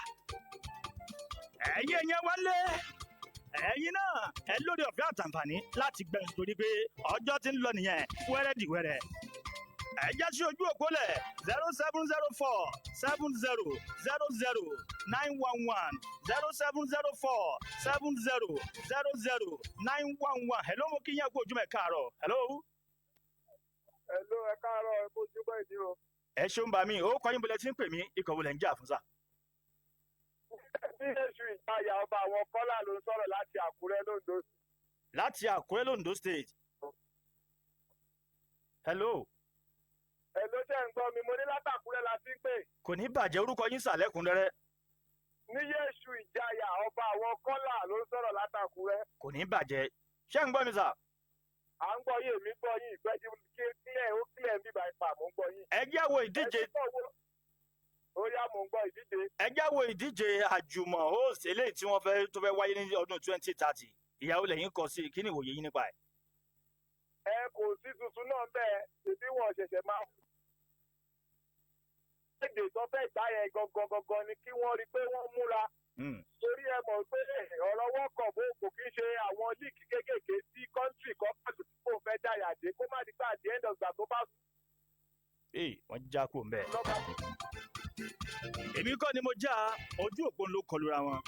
Ẹ̀yin ẹ̀yẹn wálé, ẹ̀yin náà ẹ lórí ọ̀fẹ́ àtàǹfààní láti gbẹ̀yìn torí pé ọjọ́ ti ń lọ nìyẹn wẹ́rẹ́ di wẹ́rẹ́. Ẹ já sí ojú òpó lẹ̀, 07047000911, 07047000911. Hello, mo kí yín kú ojúmọ́, ẹ káàárọ̀. Hello. Hello, ẹ káàárọ̀, ẹ kó ojúmọ́ ìdí o. Ẹ ṣeun bá mi, ó kọ́ yín, bọ́lẹ̀ tí ń pè mí, ikọ̀ wo lẹ̀ ń jà fún sà? Bí èṣù ìpayà ọba àwọn kọ́là ló ń sọ̀rọ̀ láti Àkúrẹ́ lóńdó. Láti Àkúrẹ́ lóńdó State. Hello. Ẹ ló ṣe ń gbọ́ mi, mo ní látàkúrẹ́ la ti ń pè. Kò ní bàjẹ́, orúkọ yín sàlẹ̀kùnrẹ́rẹ́. Ní Yéṣu ìjayà ọba àwọn kọ́là ló ń sọ̀rọ̀ látàkúrẹ́. Kò ní bàjẹ́, ṣé ń gbọ́ mi sà? À ń gbọ́ yín, èmi gbọ́ yín, ìgbẹ́jú kílẹ̀ ó kílẹ̀ ń bíbá ipa, mò ń gbọ́ yín. Ẹ jẹ́ wo ìdíje. Ó yá, mò ń gbọ́ ìdíje. Ẹ jẹ́ wo ìdíje àjùmọ̀ host eléyìí tí wọ́n fẹ́ tó fẹ́ wáyé ní ọdún 2030, ìyàwó lẹ́yìn kọ sí, kí ni ìwòye yín nípa ẹ̀? Ẹ kò sí tuntun náà bẹ́ẹ̀, èbí wọn ṣẹ̀ṣẹ̀ máa. Èdè tó fẹ́ gbá yẹn gangan gangan ni kí wọ́n rí i pé wọ́n múra. Torí ẹ mọ̀ pé ọ̀rọ̀ World Cup kò kí ń ṣe àwọn league kéékèèké tí country kan pàtó tí kò fẹ́ dáyà dé kó má di pé at the end of gbà tó bá. Ee, wọ́n já kó mbẹ́. Èmi kọ́ ni mo já, ojú òpó ló kọlura wọn.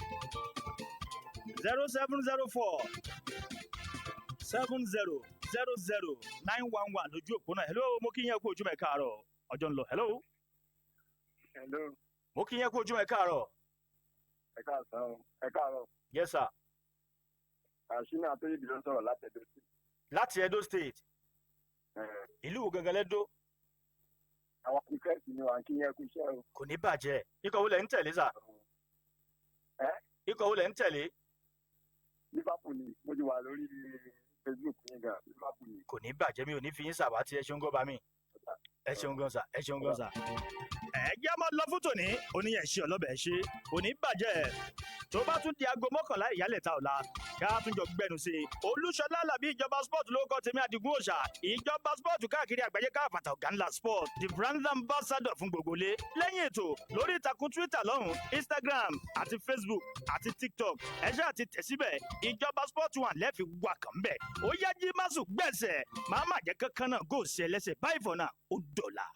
07047000911 lójú òpó náà. Hello, mo kí yín kú ojúmọ́, ẹ káàárọ̀, ọjọ́ ń lọ. Hello. Hello. Mo kí yín kú ojúmọ́, ẹ káàárọ̀. Ẹ Ẹ káàsán o, ẹ káàárọ̀. Yes sir. Àṣínà Àtọ́yèdè ló ń sọ̀rọ̀ láti Edo State. Láti Edo State? Ìlú wo gangan lẹ́dọ́? Àwọn akíkẹ́ẹ̀tì ni wà ń kí yẹn kú iṣẹ́ o. Kò ní bàjẹ́. Ikọ̀ wo lẹ̀ ń tẹ̀lé sà? Ẹ́? Ikọ̀ wo lẹ̀ ń tẹ̀lé? Liverpool ni. Mo ti wà lórí Facebook yín gan. Liverpool ni. Kò ní bàjẹ́, mi ò ní fi yín sàwátì. Ẹ ṣeun gan bá mi, ẹ ṣeun gan sà, ẹ ṣeun gan sà. Ẹ jẹ́ máa lọ fún tòní. Oníyẹn ṣe ọlọ́bẹ̀ ṣe, kò ní bàjẹ́. Tó bá tún di aago 11 ìyálẹ̀ta ọ̀la, ká tún jọ gbẹnu sí i. Olúṣọlá Alábí Ìjọba Sport ló kọ́ tèmi, Àdìgún Òòṣà Ìjọba Sport káàkiri àgbáyé, káàfàtà ọ̀gá ńlá sport, the brand ambassador fún gbogbo ilé. Lẹ́yìn ètò, lórí ìtàkùn Twitter lọ́hùn, Instagram àti Facebook àti TikTok, ẹ ṣáà ti tẹ̀ síbẹ̀, Ìjọba Sport One lẹ́ẹ̀fi wà kàn bẹ́ẹ̀. Ó yá, jí másù gbẹ̀sẹ̀, màá má jẹ́ kankan náà gò sí ẹlẹ́sẹ̀. Báyìí for now, ó dọ̀la.